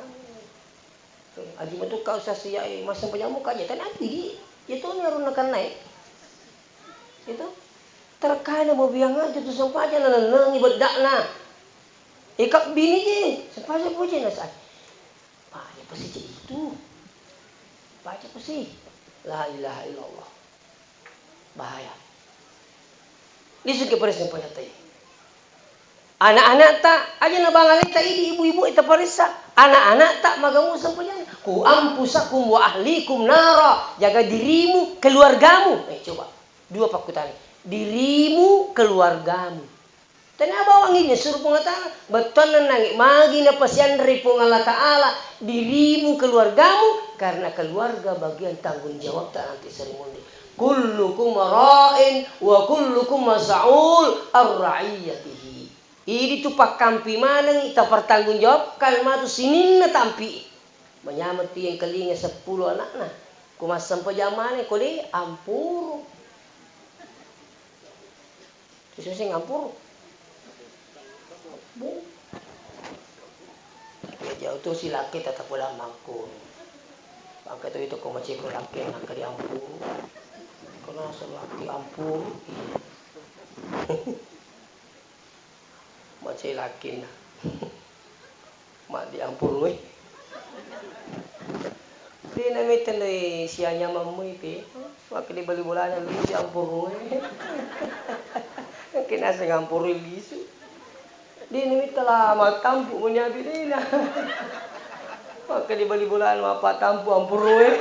Aji metu kau sasiae, massempajammu kaje, tanapi di. Itu ni arunna kannae. Itu. Terkadang mau biang aja tu sempajang, nanengi beddakna. Ika bini je, sempajang puji nasai. Paja pesi itu. Paja pesi. La ilaha illallah. Bahaya. Lisuki paressa pajata. Anak-anakta aja na bangaleta idi ibu-ibu ita paressa. Anak-anak tak magamu sempajang. Ku ampusakum wa ahlikum nara. Jaga dirimu, keluargamu. Eh, coba. Dua pakkutani. Dirimu, keluargamu. Tena bawangngi nasuro Puang Allah Ta'ala. Bettuanna nangnge magi napasianre Puang Allah Ta'ala dirimu, keluargamu, karena keluarga bagian tanggung jawabta nanti seri munri. Kullukum ra'in wa kullukum mas'ul ar ra'iyatihi. Idi tu pakkampi maneng tapertanggungjawabkan matu sininna tampi. Manyameng tu engkalinga seppulo anakna. Ko massempajang maneng ko de ampuru. Seseng ampuru. Bu. Ya jauh tu si laki tetap pulang mangkung. Angka tu itu ko macikro laki angka di ampuru. Kono asal laki ampuru. Macai lakinna. Maddi ampurue. Dena mete ndai sianya mammui pe. Makkeda bali bolana lisu ampurue. Engka naseng ampurue lisu. Dena mete la mattampu muni abi dena. Makkeda bali bolana mappatampu ampurue.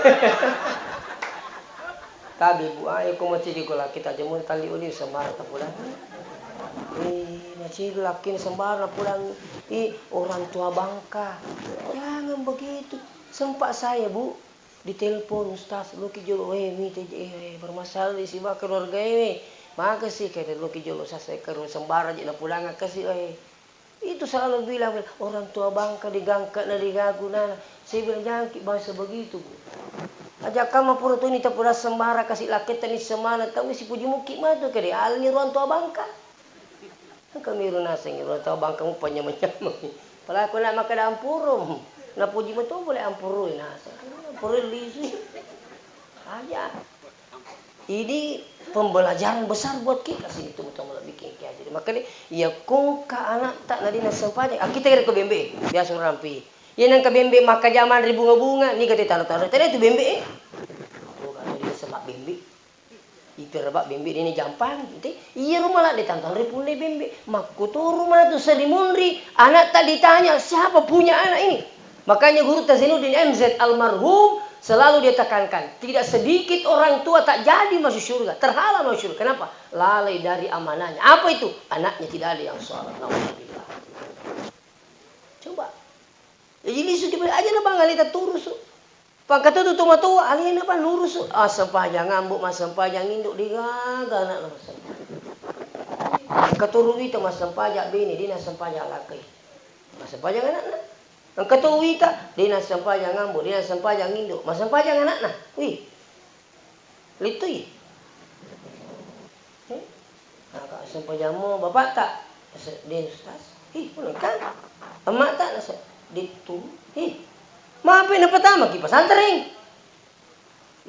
Tabe, Bu, ah, iya ko macidi ko laki tajammu tali oli sembarang tapulang. Eh, macidi laki sembarang pulang. Eh, orang tua bangka. Jangan begitu. Sempat saya, Bu, ditelepon Ustaz, loki jolo, eh, mite, eh, eh, bermasalah di siba keluarga, eh, makasih, kata loki jolo, sasa, eh, keluarga sembarang, je, na pulang, kasih, eh. Itu selalu bilang, "Orang tua bangka digangka na digagu nana." Saya bilang, "Jangan ki bahasa begitu, Bu. Aja kama pura tu ni tapura sembara kasi laketta ni semana tau si puji muki matu kede alani orang tua bangka." Kami ru naseng orang tua bangka mu panyamang-nyamang. Pala ko nak makkeda ampuru. Na puji matu boleh ampuru naseng. Ampuru lisu. Aja. Ini pembelajaran besar buat kita sih, itu betul-betul bikin kayak jadi. Makanya, iya kongka anak tak nadina sempajang. Ah, kita kira ke bembe, biasa orang pi. Iya nang ke bembe maka zaman ri bunga-bunga, ni kata tanah-tanah. Tadi itu bembe, eh. Oh, kalau dia sebab bembe. Itu rebak bembe ini jampang, gitu. Iya rumah lah dia tantang ri punne bembe. Makku tu rumah tu seri munri. Anak tak ditanya, siapa punya anak ini? Makanya Guru Zainuddin M Z almarhum selalu dia tekankan, tidak sedikit orang tua tak jadi masuk surga, terhalang masuk surga. Kenapa? Lalai dari amanahnya. Apa itu? Anaknya tidak ada yang sholat. Nauzubillah. Coba. Jadi lisu kita aja na bang alita turusu. Pangkatutu tomatoa alena bang nurusu. Ah, sempajang ambo, massempajang indo, degaga anakna massempajang. Katuru wita massempajang bene, dena sempajang lakai. Massempajang anakna. Engka to wita, de nassempajang ambo, de nassempajang indo, massempajang anakna. Wih, littui. Eh? Aga sempajammu bapakta? Nase, de ustaz. Ih, engka. Emmakta? Nase, dittu. Ih, mape napatamaki pesantren.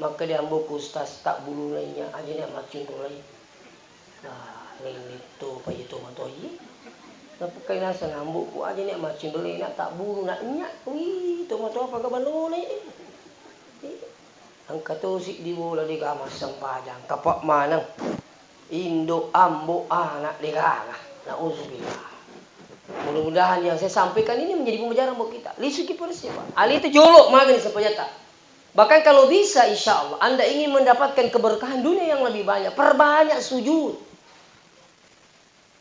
Makkeda amboku, "Ustaz, tabbuluna nya aja nia maccinrolai." Nah, nennitto paje tomatoaji. Napakkai naseng amboku, "Aja nia maccinrolai na tabbulu na nya." Wih, tomatoa pagabanone. Engka tosi di bola dega massempajang, kapa maneng. Indo, ambo, anak degaga. Nauzubillah. Mudah-mudahan yang saya sampaikan ini menjadi pembelajaran buat kita. Lisuki persiapan. Ali itu jolo magani sempajatta. Bahkan kalau bisa, insya Allah, Anda ingin mendapatkan keberkahan dunia yang lebih banyak, perbanyak sujud.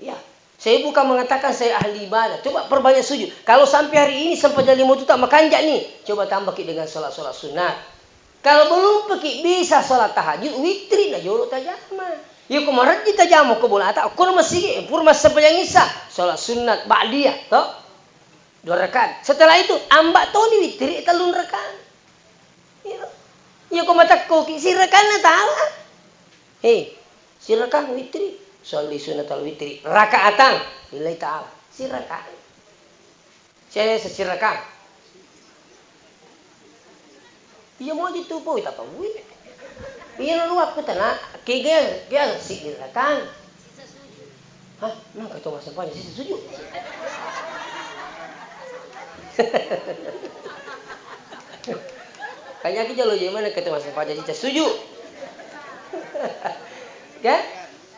Ya, saya bukan mengatakan saya ahli ibadah. Coba perbanyak sujud. Kalau sampai hari ini sempajang lima juta makanjak nih, coba tambah ki dengan sholat-sholat sunat. Kalau belum peki bisa sholat tahajud, witri na jolo tajama. Ya, ko marejji tajama ko bolata, ko masigi, pura massempajang isya, sholat sunat ba'diyah, toh? Dua rakaat. Setelah itu, amba toni witiri tellung rakaat. Iya. Iya, ko matekkoki, sirakaatna ta'ala. Hei, sirakaat witiri. Sholli sunnatal witiri. Rakaatan. Lillahi ta'ala. Sirakaat. Saya sesirakaat. Iya, moji tu pui tappa wi. Iya, lalu aku tana, kege, kege si rakang. Hah, maka tu massempajang sisa sujud. Kanya ki jalo je mana kata massempajang sisa sujud. Kan?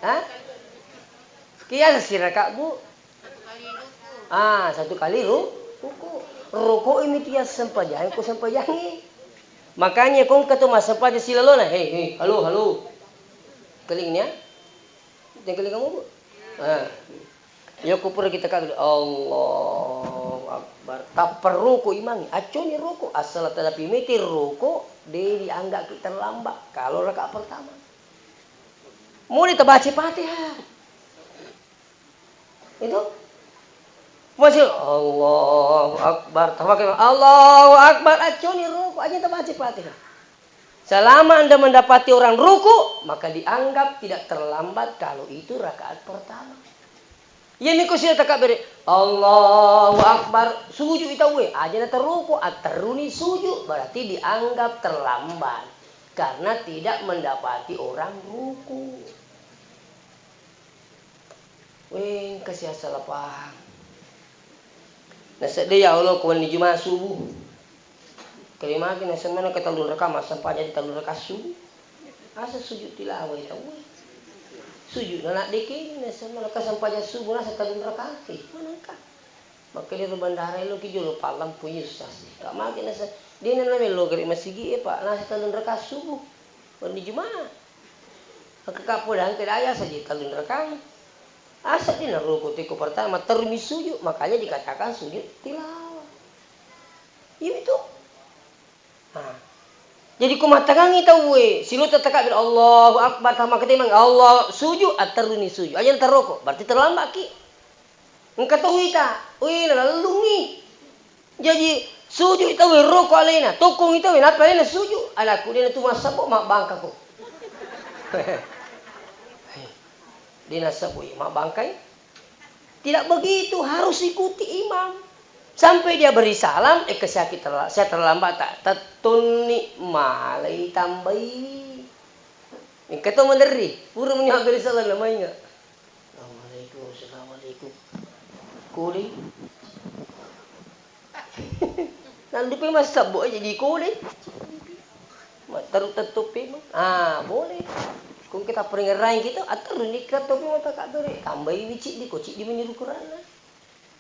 Hah? Kiasa sirakaat, Bu? Ah, satu kali ru-, Roko, roko ini tiap sempajangi, ko sempajangi. Makanya kong ketu massempajang silalona, hei, hei, halo, halo. Keling nia? Tengkeling kamu, Bu? Ah. Ya, kupura kita kagak, Allahu Akbar. Tappa roko imangi, acconi roko. Asal tadapi mete roko, de dianggap terlambat kalau rakaat pertama. Muli tabaca Fatihah. Itu? Masih Allahu Akbar. Tawakkal. Allahu Akbar. Acconi ruku. Aja tabaca Fatihah. Selama Anda mendapati orang ruku, maka dianggap tidak terlambat kalau itu rakaat pertama. Iya niko sila takabbere, Allahu Akbar, sujud itawe, aja na terruku, atteruni sujud, berarti dianggap terlambat karena tidak mendapati orang ruku. Wé, engka siasala pahang. Naseddé ya Allah, ko wenni Jumat subuh. Kalimaki nasemma engka tellung rakaat, massempajang di tellung rakaat subuh. Asa sujud tilawah tauwé. Sujud na naddékeng, nasemma engka sempajang subuh, nasa tellung rakaat. Mana engka? Makkeda ro bandara, eloki jolo pallampu yustas. Ka maki nasa, dé na namello gare masigi é, Pak, nasa tellung rakaat subuh. Wenni Jumat. Engka kapolé engka daya saja tellung rakaat. Asa dé naruku tiko pertama, termi sujud, makanya dikatakan sujud tilawah. Iya itu. Nah. Jadi ko mattangangi tauwé, silota takabbir, Allahu Akbar, tama ketemang, Allah sujud, atteruni sujud. Aja terroko, berarti terlambat ki. Engka to wita, wé, nalellungngi. Jaji, sujud tauwé roko aléna, tokkongngi tauwé, nappa aléna sujud. Alakku dé natu massabbo, mabbangkako. Dé nassabbo, mabbangkai. Tidak begitu, harus ikuti imam. Sampai dia beri salam, eh, ke saya terla-, saya terlambat, tak tettonni malai tambai. Engka to maderri, pura muni mabberi salam, namainga. Assalamualaikum, assalamualaikum. Kuli. Nandupi massabbo aja di kuli. Matteru tettupi. Ah, boleh. Kung kita peringerai kita, atteru nikah topi mata kadore. Tambahi ciddi, ko ciddi menyeru Quranna.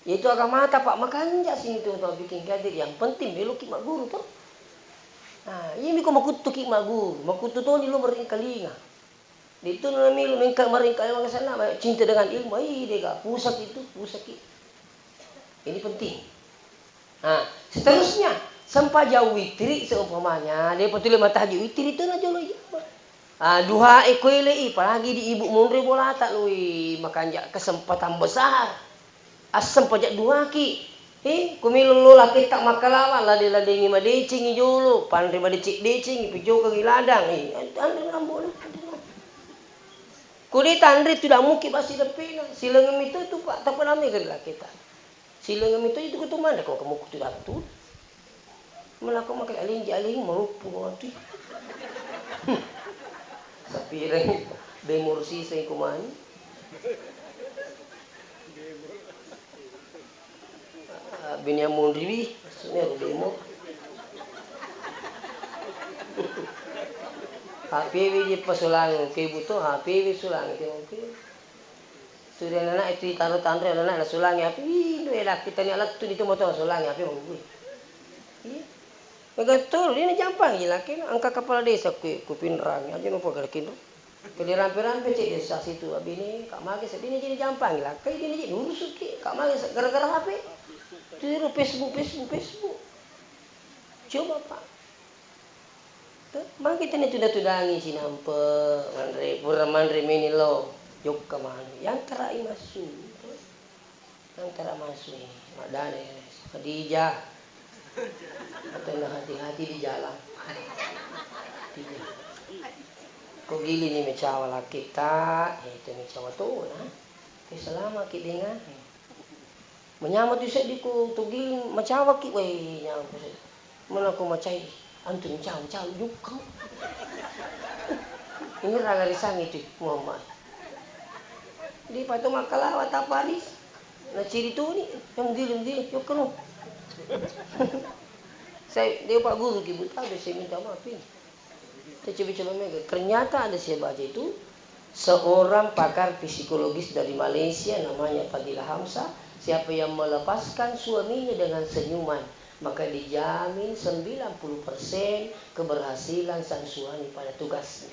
Yaitu agamata, Pak, makanja sini tu tau bikin kadir. Yang penting meloki magguru to. Nah, iya miko makuttuki magguru, makuttu toni lo meringkalinga. Dittu namilu mengka maringka mangasenna, cinta dengan ilmu, ih, dega, pusaki itu, pusaki. Ini penting. Nah, seterusnya, sempajang witri seumpamanya, dia betul mata haji witri itu na jolo iya. Ah, duha e koele i, apalagi di ibu monre bolata lui, makanja kesempatan besar. Assempajang duhaki. Eh, ko melo lo laketta makkalawa, lade-ladengi madecengi jolo, panre madeceng-decengi, pejokengi ladang. Eh, anre ngambo na, anre ngambo. Ko de tanre tudang muki basi deppena, silengeng mito tu, Pak, tappa name gari laketta. Silengeng mito itu ko tu manre ko kamu kutu datu. Melako makai alinji aling maluppu matu. Sapireng bemor siseng kumani. Ah, bini yang mondri wi, maksudnya aku bemor. H P W di pasolang, oke butuh H P W solang, oke, oke. Sudah anak itu taruh tanre anak nasulangi api. Ih, lu elak kita ni alat tu itu motor nasulangi api mau gue. Iya. Mega turu, dia jampangi laki, angka kepala desa ku, ku Pinrang, aja nopo galakin tu. Kali rampe-rampe cek desa situ, abini, kak mage sedini jadi jampangi laki, dia jadi urus ki, kak mage se-, gara-gara H P. Tiru Facebook, Facebook, Facebook. Coba, Pak. Magi tani tuda-tudangi cinampe, manre, pura manre meni lo, jokka manu. Yantara i massu. Yantara massu i. Maddana i, Khadijah. Atau na hati-hati di jalan. Khadijah. Ko gili ni mecawa lakita, eh, itu mecawa tu, nah. Ke selama ki dengan. Manyameng tu seddi ku tugiling macawaki, wé, nyameng tu seddi. Mena ko macai, antu macawa-cawa jukka. Ini ranga risangi tu, Muhammad. Di patu makkalawa taparis. Na ciri tuni, yang giling-giling, jukka no. Saya, dia Pak Guru ki buta, saya minta maaf ini. Kita coba-coba mega. Ternyata ada saya baca itu, seorang pakar psikologis dari Malaysia namanya Fadila Hamzah, Siapa yang melepaskan suaminya dengan senyuman, maka dijamin sembilan puluh persen keberhasilan sang suami pada tugasnya.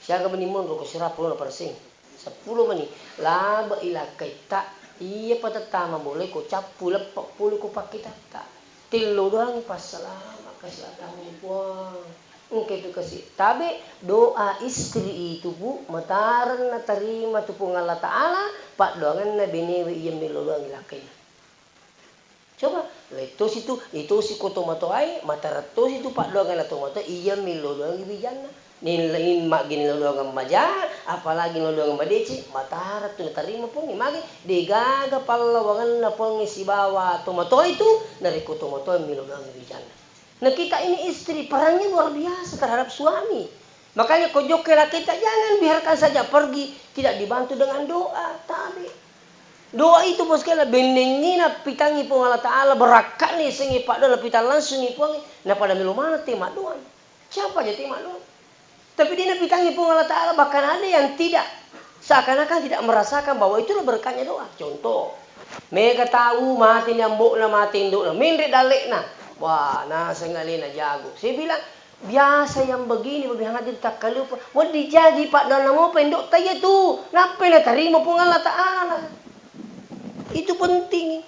Siaga meni monro ko sirappulo persen? Seppulo meni. Labe'i lakkaitta, iya patettama boleh ko cappu leppa pole ko pakkitatta. Tillo doangngi passalama kasi atangngi Puang. Engka itu kasi tabe, doa istri itu, Bu, matareng natarima tu Puang Allah Ta'ala, paddoangenna benewe iya millo doangngi lakkainna. Coba, lettosi tu, itosi ko tomatoae, matareng tosi tu paddoangenna tomatoae, iya millo doangngi wijanna. Nilai maggi nilodongeng maja, apalagi nilodongeng madeceng, matareng tu natarima Puangnge. Magi degaga pallawangenna Puangnge sibawa tomatoa itu, narekko tomatoa milodongeng wijanna. Nah, kita ini istri, perannya luar biasa terhadap suami. Makanya ko jokka lakkaita, jangan biarkan saja pergi tidak dibantu dengan doa, tabe. Doa itu, bosku, bennengngi napitangngi Puang Allah Ta'ala, barakka'na yasengnge paddoa napitang langsungngi Puangnge, napada melo maneng te maddoa. Siapa aja te maddoa? Tapi dia napitangngi Puang Allah Ta'ala, bahkan ada yang tidak, seakan-akan tidak merasakan bahwa itulah berkatnya doa. Contoh, mega tau mate ni ambo'na, mate indo'na, menre dalle'na. Wah, naseng alena jago. Saya bilang, biasa yang begini, Babi Hadir, takkalupa. Wedding jaji paddoanna mopa indo'ta iya tu. Nappai natarima Puang Allah Ta'ala. Itu penting.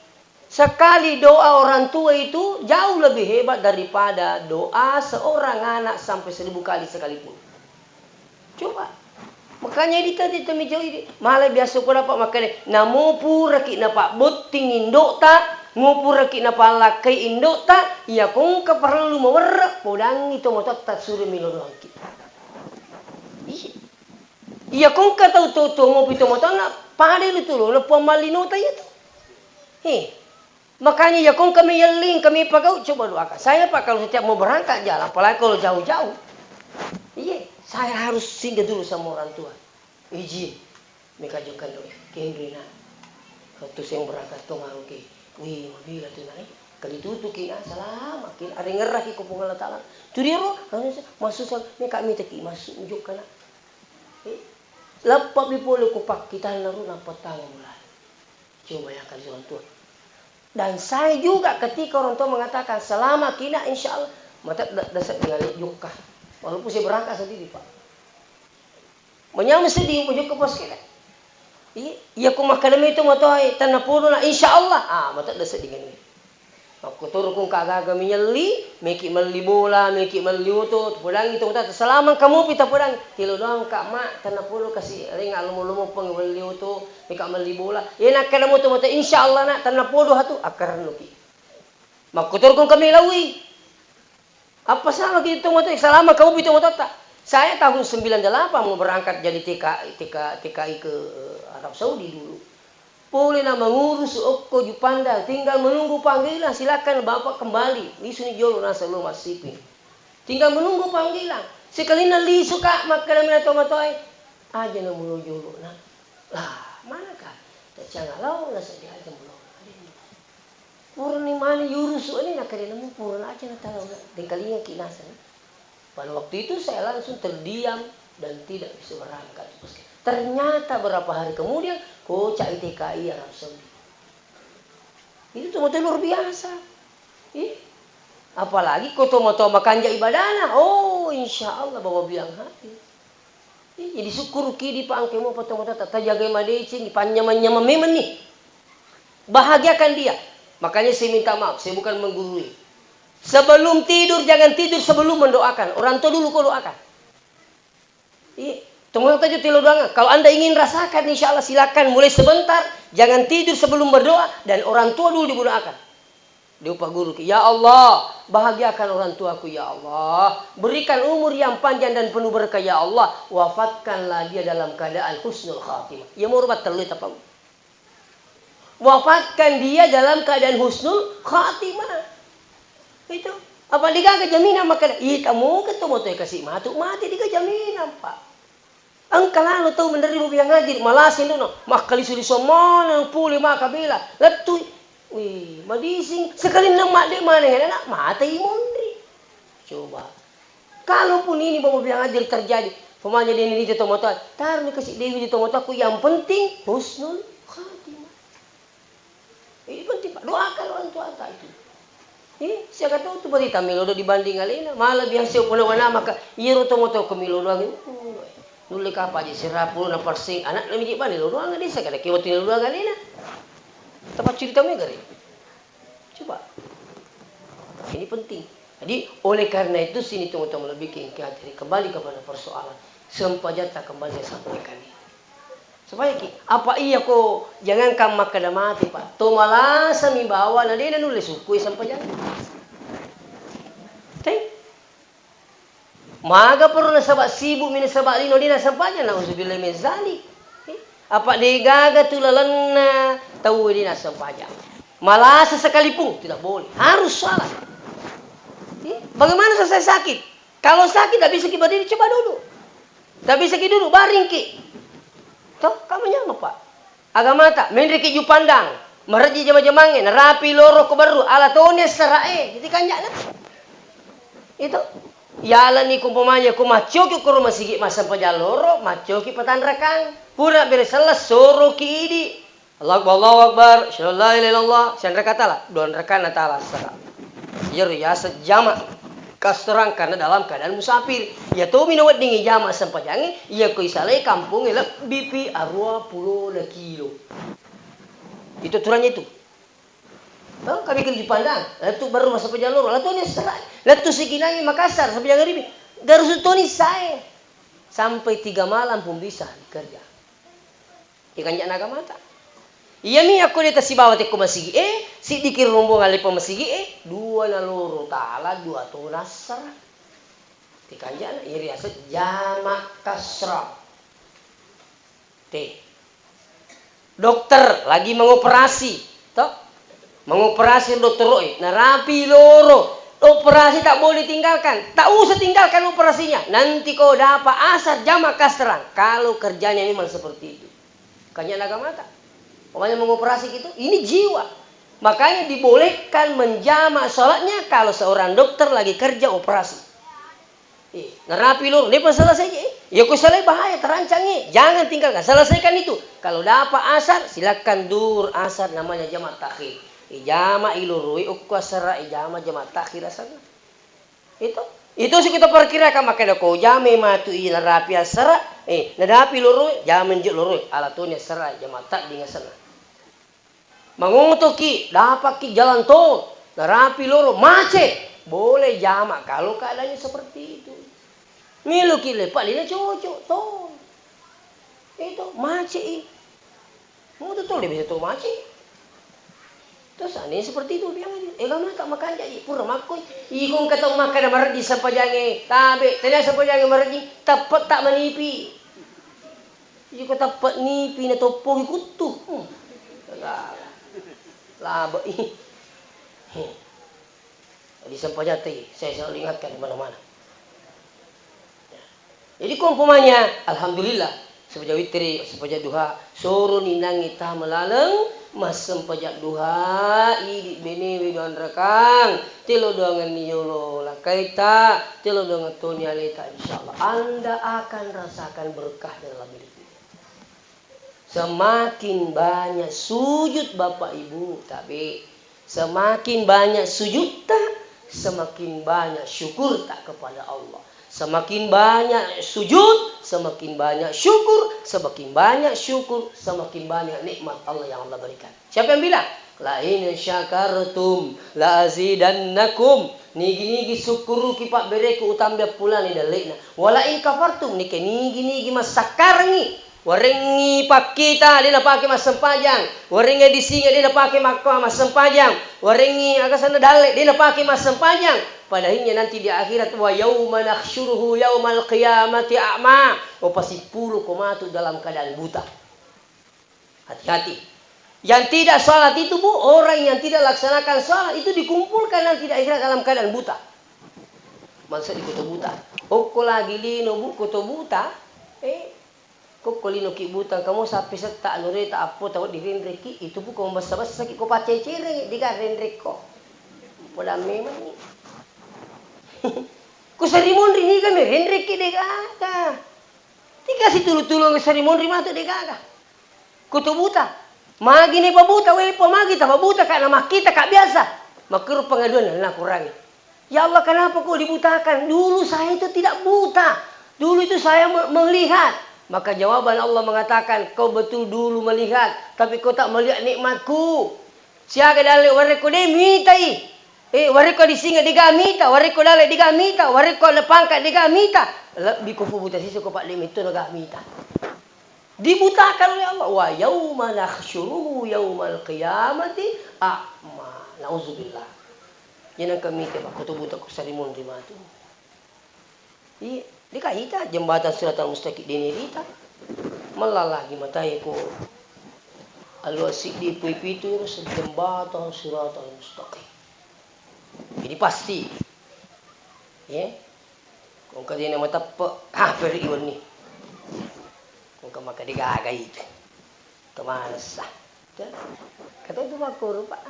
Sekali doa orang tua itu jauh lebih hebat daripada doa seorang anak sampai seribu kali sekalipun. Coba. Makanya idi tadi temi jauh idi. Malah biasa ko dapat makkeda, namo puraki napabbotting indo'ta, mo puraki napallakkai indo'ta, iya ko engka parellu mawerre, podangngi tomatoatta suro melo doangki. Iya. Iya ko engka tau to, to mopi tomatoanna, padai lu tulona Puang mallinota iya tu. He. Makanya iya ko engka mi yelli, engka mi pagau, coba doakan. Saya, Pak, kalau setiap mau berangkat jalan, apalagi kalau jauh-jauh, iya, saya harus singgah dulu sama orang tua. Izin. Meka jokka doa. Kenrena. Waktu saya berangkat to maruki. Wih, mabila tu nai. Kali tutuki na, salama kin. Ada ngeraki ko Puang Allah Ta'ala. Tu dia ro, anu, masuk sal, meka mitaki masuk jokka na. Eh, leppa mi pole ko pakkitanna ro, nappa tama mulai. Coba ya kali orang tua. Dan saya juga ketika orang tua mengatakan, "Selama kina, insya Allah," mata da-, dasa tinggal jokka. Walaupun saya berangkat sendiri, Pak. Manyameng seddi, mujukka pos kira. Iya, iya, ko makkeda mi tomatoae, "Tennapodo na, insya Allah." Ah, mata dasa tinggal. Makkutoro ko engka aga-aga minyelli, meki melli bola, meki melli oto, tapodangi tomatoatta, selama engka mopi tapodangi. Tilo doang ka, Mak, tennapodo kasi, ringa lomo-lomo peng melli oto, meka melli bola. Iya, nakkeda mo tomatoa, insya Allah, Nak, tennapodo hatu, akkarennuki. Makkutoro ko engka melaui. Apa salaki tomatoa, selama ka mopi tomatoatta. Saya tahun sembilan delapan mau berangkat jadi T K, T K, T K I ke, eh, Arab Saudi dulu. Pole na mengurus okko Jupandang, tinggal menunggu panggilan, silakan Bapak kembali. Lisuni jolo naseng lo massiping. Tinggal menunggu panggilan. Sekalinna lisu ka, makkeda mina tomatoae, "Aja na mulo jolo na." Lah, mana ka? Tacanga lao naseng dia aja mulo. Purani mani yurusu ni, nakkeda namo purana aja na tau, dengkalingaki naseng. Pada waktu itu saya langsung terdiam dan tidak bisa berangkat. Ternyata berapa hari kemudian, kocak I T K I Arab Saudi. Itu tuh betul luar biasa. Ih, apalagi ko tomatoa makanja ibadana. Oh, insya Allah bawa bilang hadir. Ih, jadi sukkuruki di pa engka mopa tomatoatta, tajagai madeceng, panyameng-nyameng memeng ni. Bahagiakan dia. Makanya saya minta maaf, saya bukan menggurui. Sebelum tidur, jangan tidur sebelum mendoakan. Orang tua dulu kau doakan. Iya, tomatoatta tilo doangang. Kalau Anda ingin rasakan, insya Allah silakan mulai sebentar. Jangan tidur sebelum berdoa dan orang tua dulu didoakan. Diupa guruki, "Ya Allah, bahagiakan orang tuaku, ya Allah. Berikan umur yang panjang dan penuh berkah, ya Allah. Wafatkanlah dia dalam keadaan husnul khatimah." Iya moro battellu tapau. Wafatkan dia dalam keadaan husnul khatimah. Itu. Apa digaga jaminan makkeda, "Ita moga tomatoa kasi matu mati," diga jaminan, Pak. Engka lalo tau menderri mopi yang hadir, malasi ndono, makkalisu-lisu maneng, pole maka bela, lettui. Wih, madising, sekalinna madde maneng anak, matei monri. Coba. Kalaupun ini mopi yang hadir terjadi, pemanya dia ini tomatoa, tarni kasi dewi di tomatoaku, yang penting husnul khatimah. Akal orang tuata itu. Eh, siaga tau tu berita melodo dibanding alena. Malah biasa puna wana maka iyaro to moto ko melodo angin. Nulle kapa je serapu na parsing anak na miji bani lodo angin desa kada ke wati lodo angin alena. Tempat cerita megare. Coba. Ini penting. Jadi, oleh karena itu, sini teman-teman lebih ke, ke hati. Kembali kepada persoalan. Sempajatta kembali saya sampaikan ini. Supaya ki, apa iya ko, jangankan makkeda mate, Pak. To malasa mi bawa, na dena nulle sukku sempajang. Teng. Maga perlu nasaba sibuk mi nasaba lino dena sempajang, nauzubillah min zalik. Eh, apa degaga tu lalenna tau dena sempajang. Malasa sekalipun, tidak boleh. Harus salat. Eh, bagaimana selesai sakit? Kalau sakit, tidak bisa ki berdiri, coba duduk. Tidak bisa ki duduk, baring ki. Toh, kamu nyameng, Pak. Agamata, menre ki jupandang, marejji jama-jamangnge, narapi loro ko berru, ala toni assara'e, jadi kanja'na. Itu. Yalani ko umpamanya ko maccoki ko rumah sigi massempajang loro, maccoki patanrakang. Pura bere sella, soroki idi. Allahu Akbar, Allahu Akbar, asyhadu an la ilaha illallah, sianraka tala, dua rakaat na tala assara. Iyaro yaseng jama kasserang karena dalam keadaan musafir. Iya tomi naweddingngi jama sempajangnge, iya ko isalai kampongnge lebbipi arua pulo na kilo. Itu aturannya itu. Nah, kami kan dipandang, lettu baru masa pejang loro, lettu ni serai, lettu sikinangi Makassar, sampai jangan ribi, garusu toni sae. Sampai tiga malam pun bisa kerja. Ikan jana agamata. Iya mi, aku dia tasibawa tekko masigi e, siddiki rombongan lepa masigi e, dua na loro tala, dua tona assara. Tikanjana, iri ase jama kasra. Te. Dokter lagi mengoperasi, toh? Mengoperasi dokter, oi, narapi loro. Operasi tak boleh tinggalkan. Tak usah tinggalkan operasinya. Nanti kau dapat asar jama kasra. Kalau kerjanya memang seperti itu. Kanya naga mata. Pokoknya mengoperasi gitu, ini jiwa. Makanya dibolehkan menjamak sholatnya kalau seorang dokter lagi kerja operasi. Eh, narapi loro, dia pun selesai je. Eh. Ya, kau selesai bahaya, terancang, eh. Jangan tinggalkan, selesaikan itu. Kalau dapat asar, silakan dur asar, namanya jamak takhir. Eh, jamak iloroi, okko asara, eh, jamak, jamak takhir asarna. Itu, itu sih kita perkirakan, makanya kau jame matu i narapi asara, eh, nadapi loro, jame nje loro, ala toni asara, jamak tak dengan sana. Mangotoki, dapatki jalan tol, narapi loro, macet, boleh jamak kalau keadaannya seperti itu. Miloki lepa, lina cocok tol. Itu macet i. Mau tu tol dia bisa tol macet. Terus aneh seperti itu bilang aja. Eh, kamu tak makan jadi pura makoi. Ikung kata makan maradi sampajange, tabe, tanya sampajange maradi, tepat tak manipi. Iko tappa'ni pina toppogi kuttu. Hmm. Laba. Laba. Hmm. Jadi sempajatta, saya selalu ingatkan di mana-mana. Ya. Jadi ko umpamanya, alhamdulillah, sempaja witri, sempaja duha, soro ninangi tama laleng, massempajang duha, idi benewe doanrakang, telo doangenni yolo lakaita, telo doangeng toni aleta, insyaallah Anda akan rasakan berkah dalam hidup. Semakin banyak sujud Bapak Ibu, tabe. Semakin banyak sujudta, semakin banyak syukurta kepada Allah. Semakin banyak sujud, semakin banyak syukur, semakin banyak syukur, semakin banyak nikmat Allah yang Allah berikan. Siapa yang bilang? "La in syakartum la azidannakum." Nigi-nigi sukkuruki pabbereku utambe appulani dalle'na. "Wa la in kafartum," nike nigi-nigi massakkarengngi. Warengngi pakkita, de napake massempajang. Warengngi disinga, de napake makko massempajang. Warengngi agasanna dalle, de napake massempajang. Padahinya nanti di akhirat, "Wa yauma nahsyuruhu yaumal qiyamati a'ma." Upasippuluko matu dalam keadaan buta. Hati-hati. Yang tidak salat itu, Bu, orang yang tidak laksanakan salat itu dikumpulkan nanti di akhirat dalam keadaan buta. Maksud di kota buta. Okko lagi lino, Bu, kota buta. Eh, kokko lino ki buta, kamu sapi setta, anureta, appo, tawa direnreki, itu Bu, ko bessa-bessaki, ko pacecerengi, diga renrekko. Poda memang ni. Ku sarimunri niga mi renreki, degaga. Tiga situlu-tulung sarimunri matu degaga. Kutu buta. Magi ne pabuta, we pa magi tapabuta ka na makkita ka biasa. Makkiro pengaduan na Quran. Ya Allah, kenapa kau dibutakan? Dulu saya itu tidak buta. Dulu itu saya me-, melihat. Maka jawaban Allah mengatakan, kau betul dulu melihat, tapi kau tak melihat nikmatku. Siaga dalle warekko de mitai. Eh, warekko disinga dega mita, warekko dalle dega mita, warekko ada pangkat dega mita. Lebbi ko fubuta sisi ko pak de metto na ga mita. Dibutakan oleh Allah. Wa yauma nahsyuruhu yaumal qiyamati a'ma. Nauzubillah. Jeneng kami te makkutu buta ku sarimun ri matu. Iya, de ka ita jembatan siratal mustaqim de ni rita. Mellalagi matae ko allo siddi pui pitu ro jembatan siratal mustaqim. Jadi pasti. Ya. Kongka dena mateppe, ha, peri wenni. Kongka maka digagai. Kemanessa. Kata itu makuru, Pak.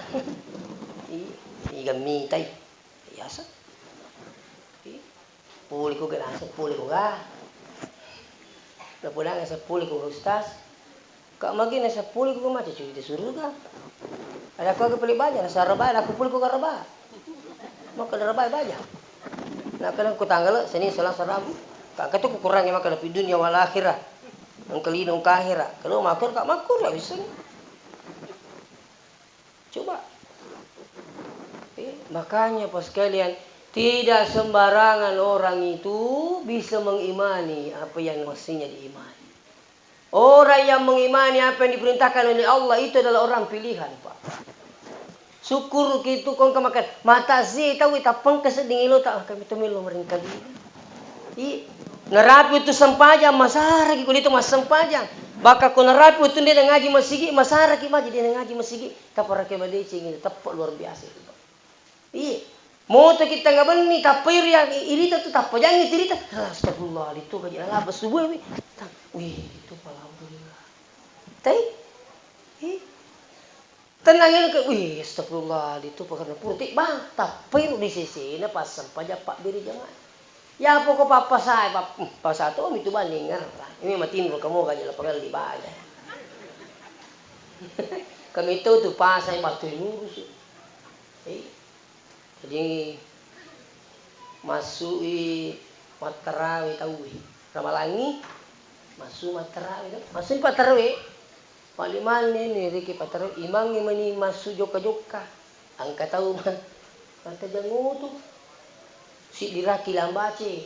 Iya, iya mitai. Biasa. Iya. Puli ko ga naseng, puli ko ga. Napodang seppulo ko Ustaz. Ka magi na seppulo ko macca cerita suruga. Ada ko aga pele baja na saraba, ada ko puli ko garaba. Maka daraba baja. Na kadang ko tanggala Senin, Selasa, Rabu. Ka katu ko kurangi maka dapi dunia wal akhirah. Engka lino engka akhirah. Kalau makur ka makur ya bisa. Coba. Eh, makanya, Pak sekalian, tidak sembarangan orang itu bisa mengimani apa yang mestinya diimani. Orang yang mengimani apa yang diperintahkan oleh Allah itu adalah orang pilihan, Pak. Syukur kitu kongka makan. Mata si tau tapengka sedding ilo tak kami tu melo meringkali. I, narapi wettu sempajang, masaraki ko de to massempajang. Bahkan ko narapi wettu de ngaji masigi, masaraki maji de ngaji masigi. Taparake madeceng itu, teppe luar biasa itu, Pak. Iya. Moto kita ngabenni, tappa iri, irita tu tappa jangi tirita. Astagfirullah, itu kaji alaba subuh wi. Wih, itu alhamdulillah. Tai? Ih. Tenang ya, kayak, wih, astagfirullah, itu karena purti bang. Tappa iri di sisi, na pas sempajang pak beri jamaah. Ya poko pappasai, pap-, hmm, pasa to mitu bani ngerra. Ini matinro kamu gaji lapangan di baja. Kami tahu tu pasai batu ngurus. Eh, jadi masui mattarawe taui. Ramalangi masu mattarawe, masui pattarawe. Malimanne ni riki pattarawe, imangnge mani masu jokka-jokka. Engka tau ma-, mattajang utu. Siddi raki lambace.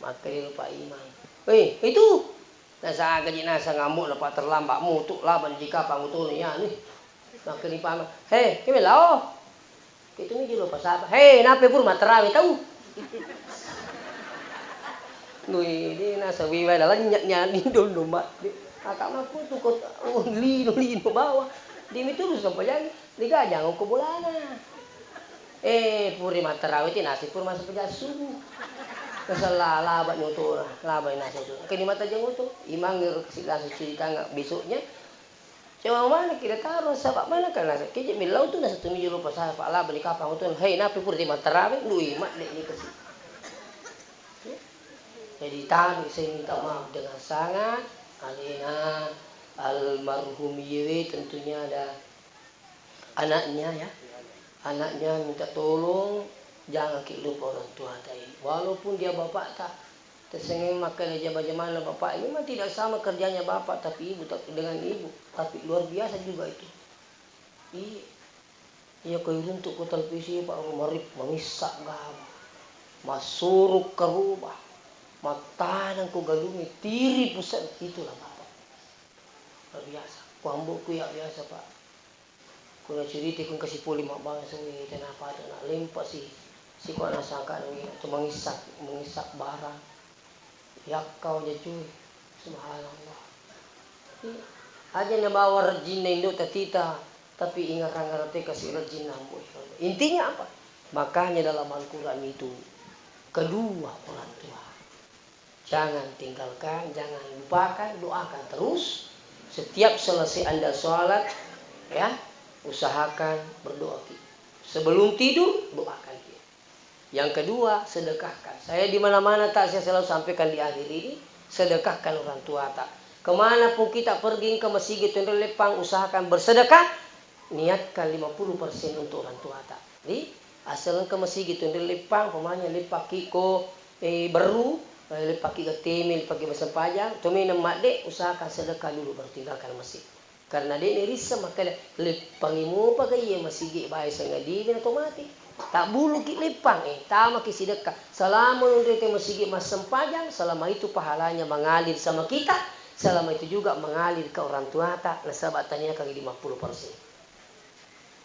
Makkedai Pak Imang, "Weh, itu!" Nasagaji naseng ambo'na, Pak, terlambat mutu, laban jika pangutuni anu. Makkedai Pak Imang, "He, keme lao?" Itu mi jolo pasaba. "He, nape pur mattarawe tau?" Nui, di naseng wiwai lalanynya nyani dondo, Mak. Di, akak makutu ko, oh, lino, lino bawa. Di mi turu sampajangi. Digajang ko bolana. Eh, puri mattarawe ti nasi puri masuk pejassu. Naseng la-, laba nyoto, laba nasi tu. Kini mattajang oto, imang ero kasi langsung cuci tangan besoknya. Cuma mana kita taruh sabak mana kan nasi. Kece millau tu nasi tu mi jolo pasal pak laba di kapang tu. Hei, napi puri ti mattarawe, lui mak dek ni kasi. Jadi tadi saya minta maaf dengan sangat. Alena almarhum Yewe tentunya ada anaknya ya, anaknya minta tolong, jangan ki lupa orang tua ta ini. Walaupun dia bapak ta, tersengeng makkeda jama-jamana bapak, memang tidak sama kerjanya bapak tapi ibu ta-, dengan ibu, tapi luar biasa juga itu. Iya. Iya ko iruntuk ko televisi pak, marip mangissa gawa, massuruk karuba, mattaneng ko galungi tiri pusat, itulah bapak. Luar biasa. Ko ambo'ku ya biasa pak. Kuna cerita ku engka sipuli mabbangsa, weh, tenapa tu nak lempa si, si kua nasangka nui tu mengisak, mengisak barang. Yakka waja cuy. Subhanallah. Aja nabawa rejinna indo tatita, tapi ingarang-ngarang te kasi rejinna ambo. Intinya apa? Makanya dalam Al-Quran itu kedua orang tua. Jangan tinggalkan, jangan lupakan, doakan terus. Setiap selesai Anda sholat, ya, usahakan berdoa ki. Sebelum tidur, doakan ki. Yang kedua, sedekahkan. Saya di mana-mana tak saya selalu sampaikan di akhir ini, sedekahkan orang tua tak. Kemana pun kita pergi, engka masigi tu nré leppang, usahakan bersedekah, niatkan lima puluh persen untuk orang tuata. Jadi, asal engka masigi tu nré leppang, pemanya leppaki ko, eh, berru, eh, leppaki gateme, leppaki massempajang, to meneng madde, usahakan sedekah dulu, baru tinggalkan masjid. Karena de'ni risseng makkeda, leppangi mopa ga iya masigi bae sangadimi na to mati. Tabbuluki leppang, eh, tamaki sidekka. Selama nonrete masigi massempajang, selama itu pahalanya mengalir sama kita, selama itu juga mengalir ke orang tuata, nasaba taniakangi lima puluh persen.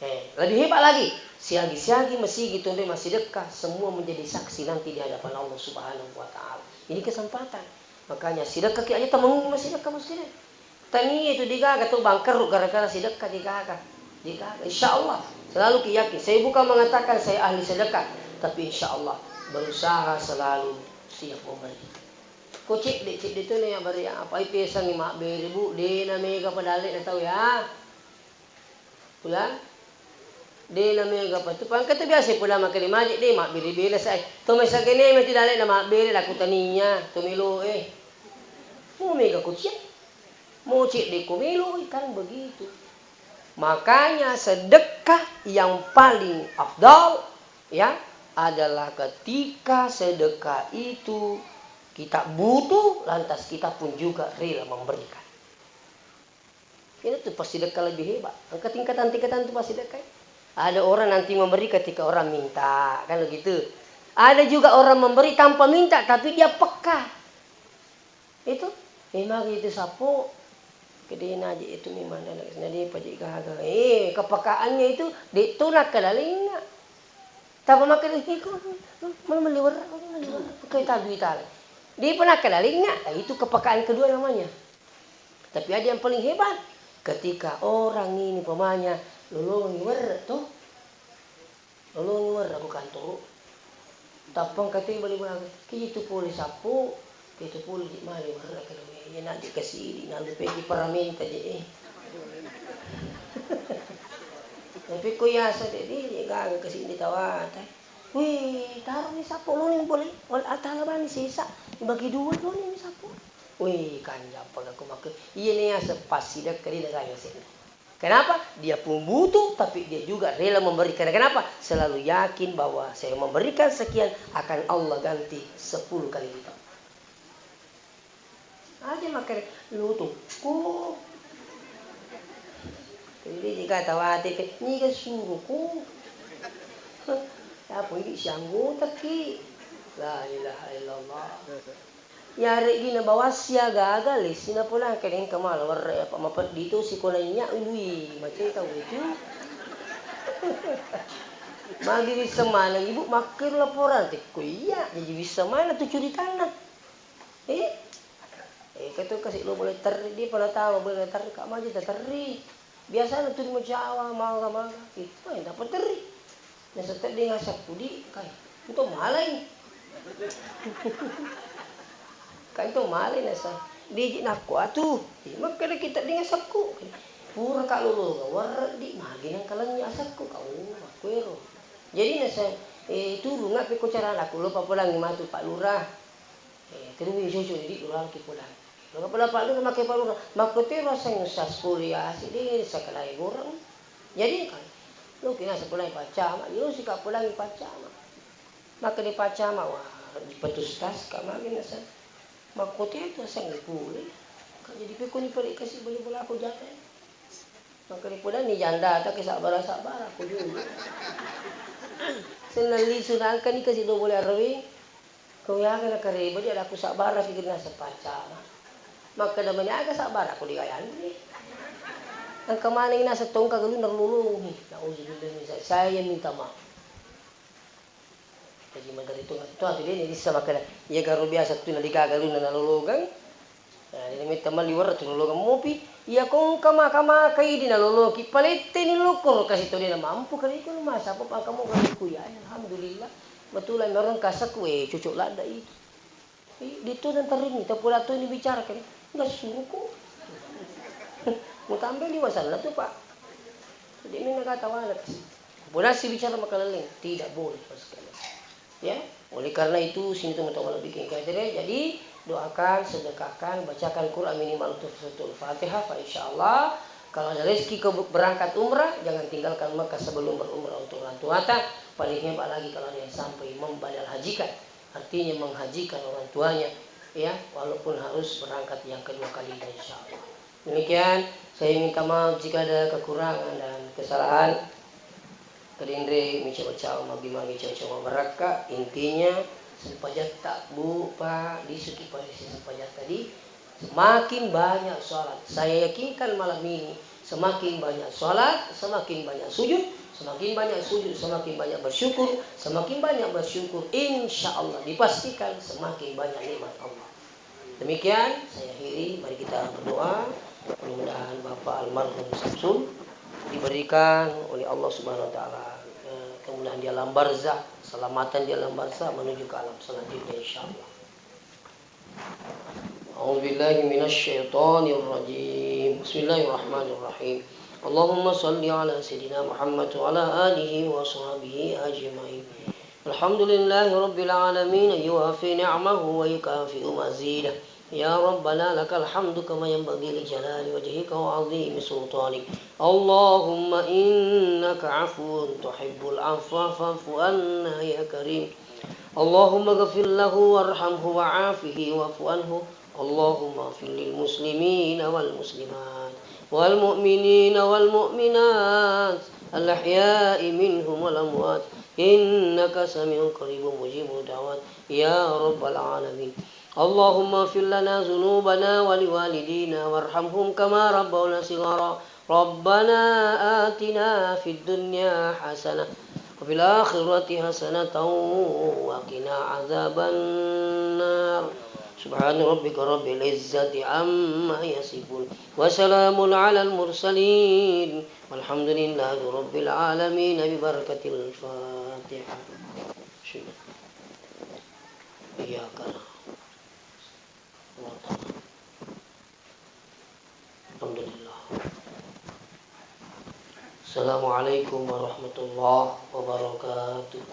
Eh, lebih hebat lagi, siagi-siagi masigi tonré massidekka, semua menjadi saksi nanti di hadapan Allah Subhanahu wa Ta'ala. Ini kesempatan. Makanya, sidekkaki aja tamengngi massidekka, massidekka. Tania itu degaga tu bangkrut gara-gara sidekka degaga. Degaga. Insya Allah. Selalu ki yakin. Saya bukan mengatakan saya ahli sedekah, tapi insya Allah berusaha selalu siap memberi. Ko cedde, cedde tu nih ya, bari apa itu sangi mabbere, Bu, de na mega padalle na tau ya. Pula? De na mega pa tu. Pangka tu biasa pula makkeda maje de mabbere-bere sai. To mai sagene me tu dale na mabbere la kutania, to melo eh. Mo mega ko cia. Mo cedde ko melo eh, kan begitu. Makanya sedekah yang paling afdal ya adalah ketika sedekah itu kita butuh, lantas kita pun juga rela memberikan. Itu tuh passidekka lebih hebat. Engka tingkatan-tingkatan tuh passidekka. Ada orang nanti memberi ketika orang minta, kan begitu. Ada juga orang memberi tanpa minta, tapi dia peka. Itu, eh, magi itu sapo. Kedena aja itu memang dan na dia pajak gagal. Eh, kepekaannya itu, de tu nakkedalinga. Tapa makkeda, "Eh, ko, mana meliwer, mana meliwer." Kayak tadi tale. Dia pernah kedalinga, itu kepekaan kedua namanya. Tapi ada yang paling hebat, ketika orang ini umpamanya lolongi werre tu, lolongi werre ko kantoro, tappang kate bali bala, ki itu pole sappo, ki itu pole di mali werre kalau ya nanti kasih di nanti pergi paramenta je eh. Tapi ko yasa de di gaga kasih di tawata. Wih, taruh ni sappo lolongi boleh, wal atala bani sisa, bagi dua lolongi sappo. Wih, kanjappa gakku makke. Iyani yaseng passidekka de nagaga seddi. Kenapa? Dia pun butuh, tapi dia juga rela memberikan. Kenapa? Selalu yakin bahwa saya memberikan sekian, akan Allah ganti sepuluh kali lipat. Aja makkeda, "Lutokko." Jadi jika tawate ke, "Niga suruhku?" Apa ini sianggotaki? La ilaha illallah. Yareggi nabawa siaga-aga lessi napola, engka mala werre apa mapeddi tu sikola inya ului macai tau itu. Magi wisseng maneng ibu makkiro laporan, tekko iya, jaji wisseng maneng tu curitanna. Eh? Eh, katu kasi lo boleh terri, di pala tawa boleh terri, kak maji terri. Biasana tu macawa, maga-maga. Eh, main dapat terri. Naseng teddeng asakku di, kai. Ento malai. Kai ento malai naseng. Diji nakko atu. Eh, makkeda kita teddeng asakku. Pura ka lolo, warreddi, magi nengkalengi asakku, kau makkuero. Jadi naseng, eh, turunga pekko carana, ku lo papolangi matu Pak Lurah. Eh, terus cucu jadi lurah ki polangi. Lo papola Pak Lurah, makke Pak Lurah. Makkotero aseng sas kuliah, asi de sakalae goreng. Jadi kan, lo kina sekolah Pak Camat, yo si ka polangi Pak Camat. Makkeda Pak Camat, wah, dipetustas ka magi naseng. Makkotetu aseng pole. Ka jadi pekko ni pale kasi bali bolako janda. Makkeda podani janda ta ke sabbara-sabbara ko dulu. Sennang lisu nangka ni kasi do bole araweng. Ko yaga na kareba dia laku sabbara ki naseng Pak Camat. Makkeda mani aga sabbara ko digayanre. Engka maneng naseng tongka galunna lolongi. Nauzubillah min zalik. Saya minta maaf. Jaji maderri tu, tu atu de nirissa makkeda, iya garo biasa tu naligaga luna nalolongeng. Nah, jadi metta mali werre tu lolongeng mopi. Iya ko engka maka-maka idi naloloki, paletteni lokkoro kasi to de namampu kali ko masa apa pangka mo kali ku ya. Alhamdulillah. Betulan merong kasaku, eh, cocok ladda itu. Ih, dittu tenterini, tapula tu ni bicara kan. Enggak suruhku. Mau tambah di masalah tu, Pak. Jadi ini enggak tahu anak. Boleh sih bicara makaleleng, tidak boleh sama sekali. Ya, oleh karena itu sini teman-teman bikin kader. Jadi Doakan, sedekahkan, bacakan Quran minimal untuk Suratul Fatihah, fa insya Allah kalau ada rezeki ke berangkat umrah, jangan tinggalkan Mekah sebelum berumrah untuk orang tuata, paling hebat lagi kalau ada yang sampai membaligh hajikan, artinya menghajikan orang tuanya, ya, walaupun harus berangkat yang kedua kalinya, insya Allah. Demikian, saya minta maaf jika ada kekurangan dan kesalahan. Kadenre mica-macao, magi-magi, cocok mabarakka. Intinya, sempajatta, Bu, Pa, lisuki pada sempajatta di, semakin banyak sholat. Saya yakinkan malam ini, semakin banyak sholat, semakin banyak sujud, semakin banyak sujud, semakin banyak bersyukur, semakin banyak bersyukur, insya Allah dipastikan semakin banyak nikmat Allah. Demikian saya akhiri, mari kita berdoa. Mudah-mudahan Bapak almarhum Samsul diberikan oleh Allah Subhanahu wa Ta'ala, eh, kemudahan di alam barzah, keselamatan di alam barzah menuju ke alam selanjutnya, insya Allah. أعوذ بالله من الشيطان الرجيم. بسم الله الرحمن الرحيم. اللهم صل على سيدنا محمد وعلى آله وصحبه أجمعين. الحمد لله رب العالمين، يوافي نعمه ويكافئ مزيده. يا ربنا لك الحمد كما ينبغي لجلال وجهك وعظيم سلطانك. اللهم إنك عفو تحب العفو فاعف عنا يا كريم. اللهم اغفر له وارحمه وعافه واعف عنه. اللهم اغفر للمسلمين والمسلمات والمؤمنين والمؤمنات الأحياء منهم والأموات إنك سميع قريب مجيب الدعوات يا رب العالمين. اللهم اغفر لنا ذنوبنا ولوالدينا وارحمهم كما ربونا صغارا. ربنا آتنا في الدنيا حسنة وفي الآخرة حسنة وقنا عذاب النار. سبحان ربك رب العزة عما يصفون وسلام على المرسلين والحمد لله رب العالمين ببركة الفاتحة. إياك نعبد. الحمد لله. السلام عليكم ورحمة الله وبركاته.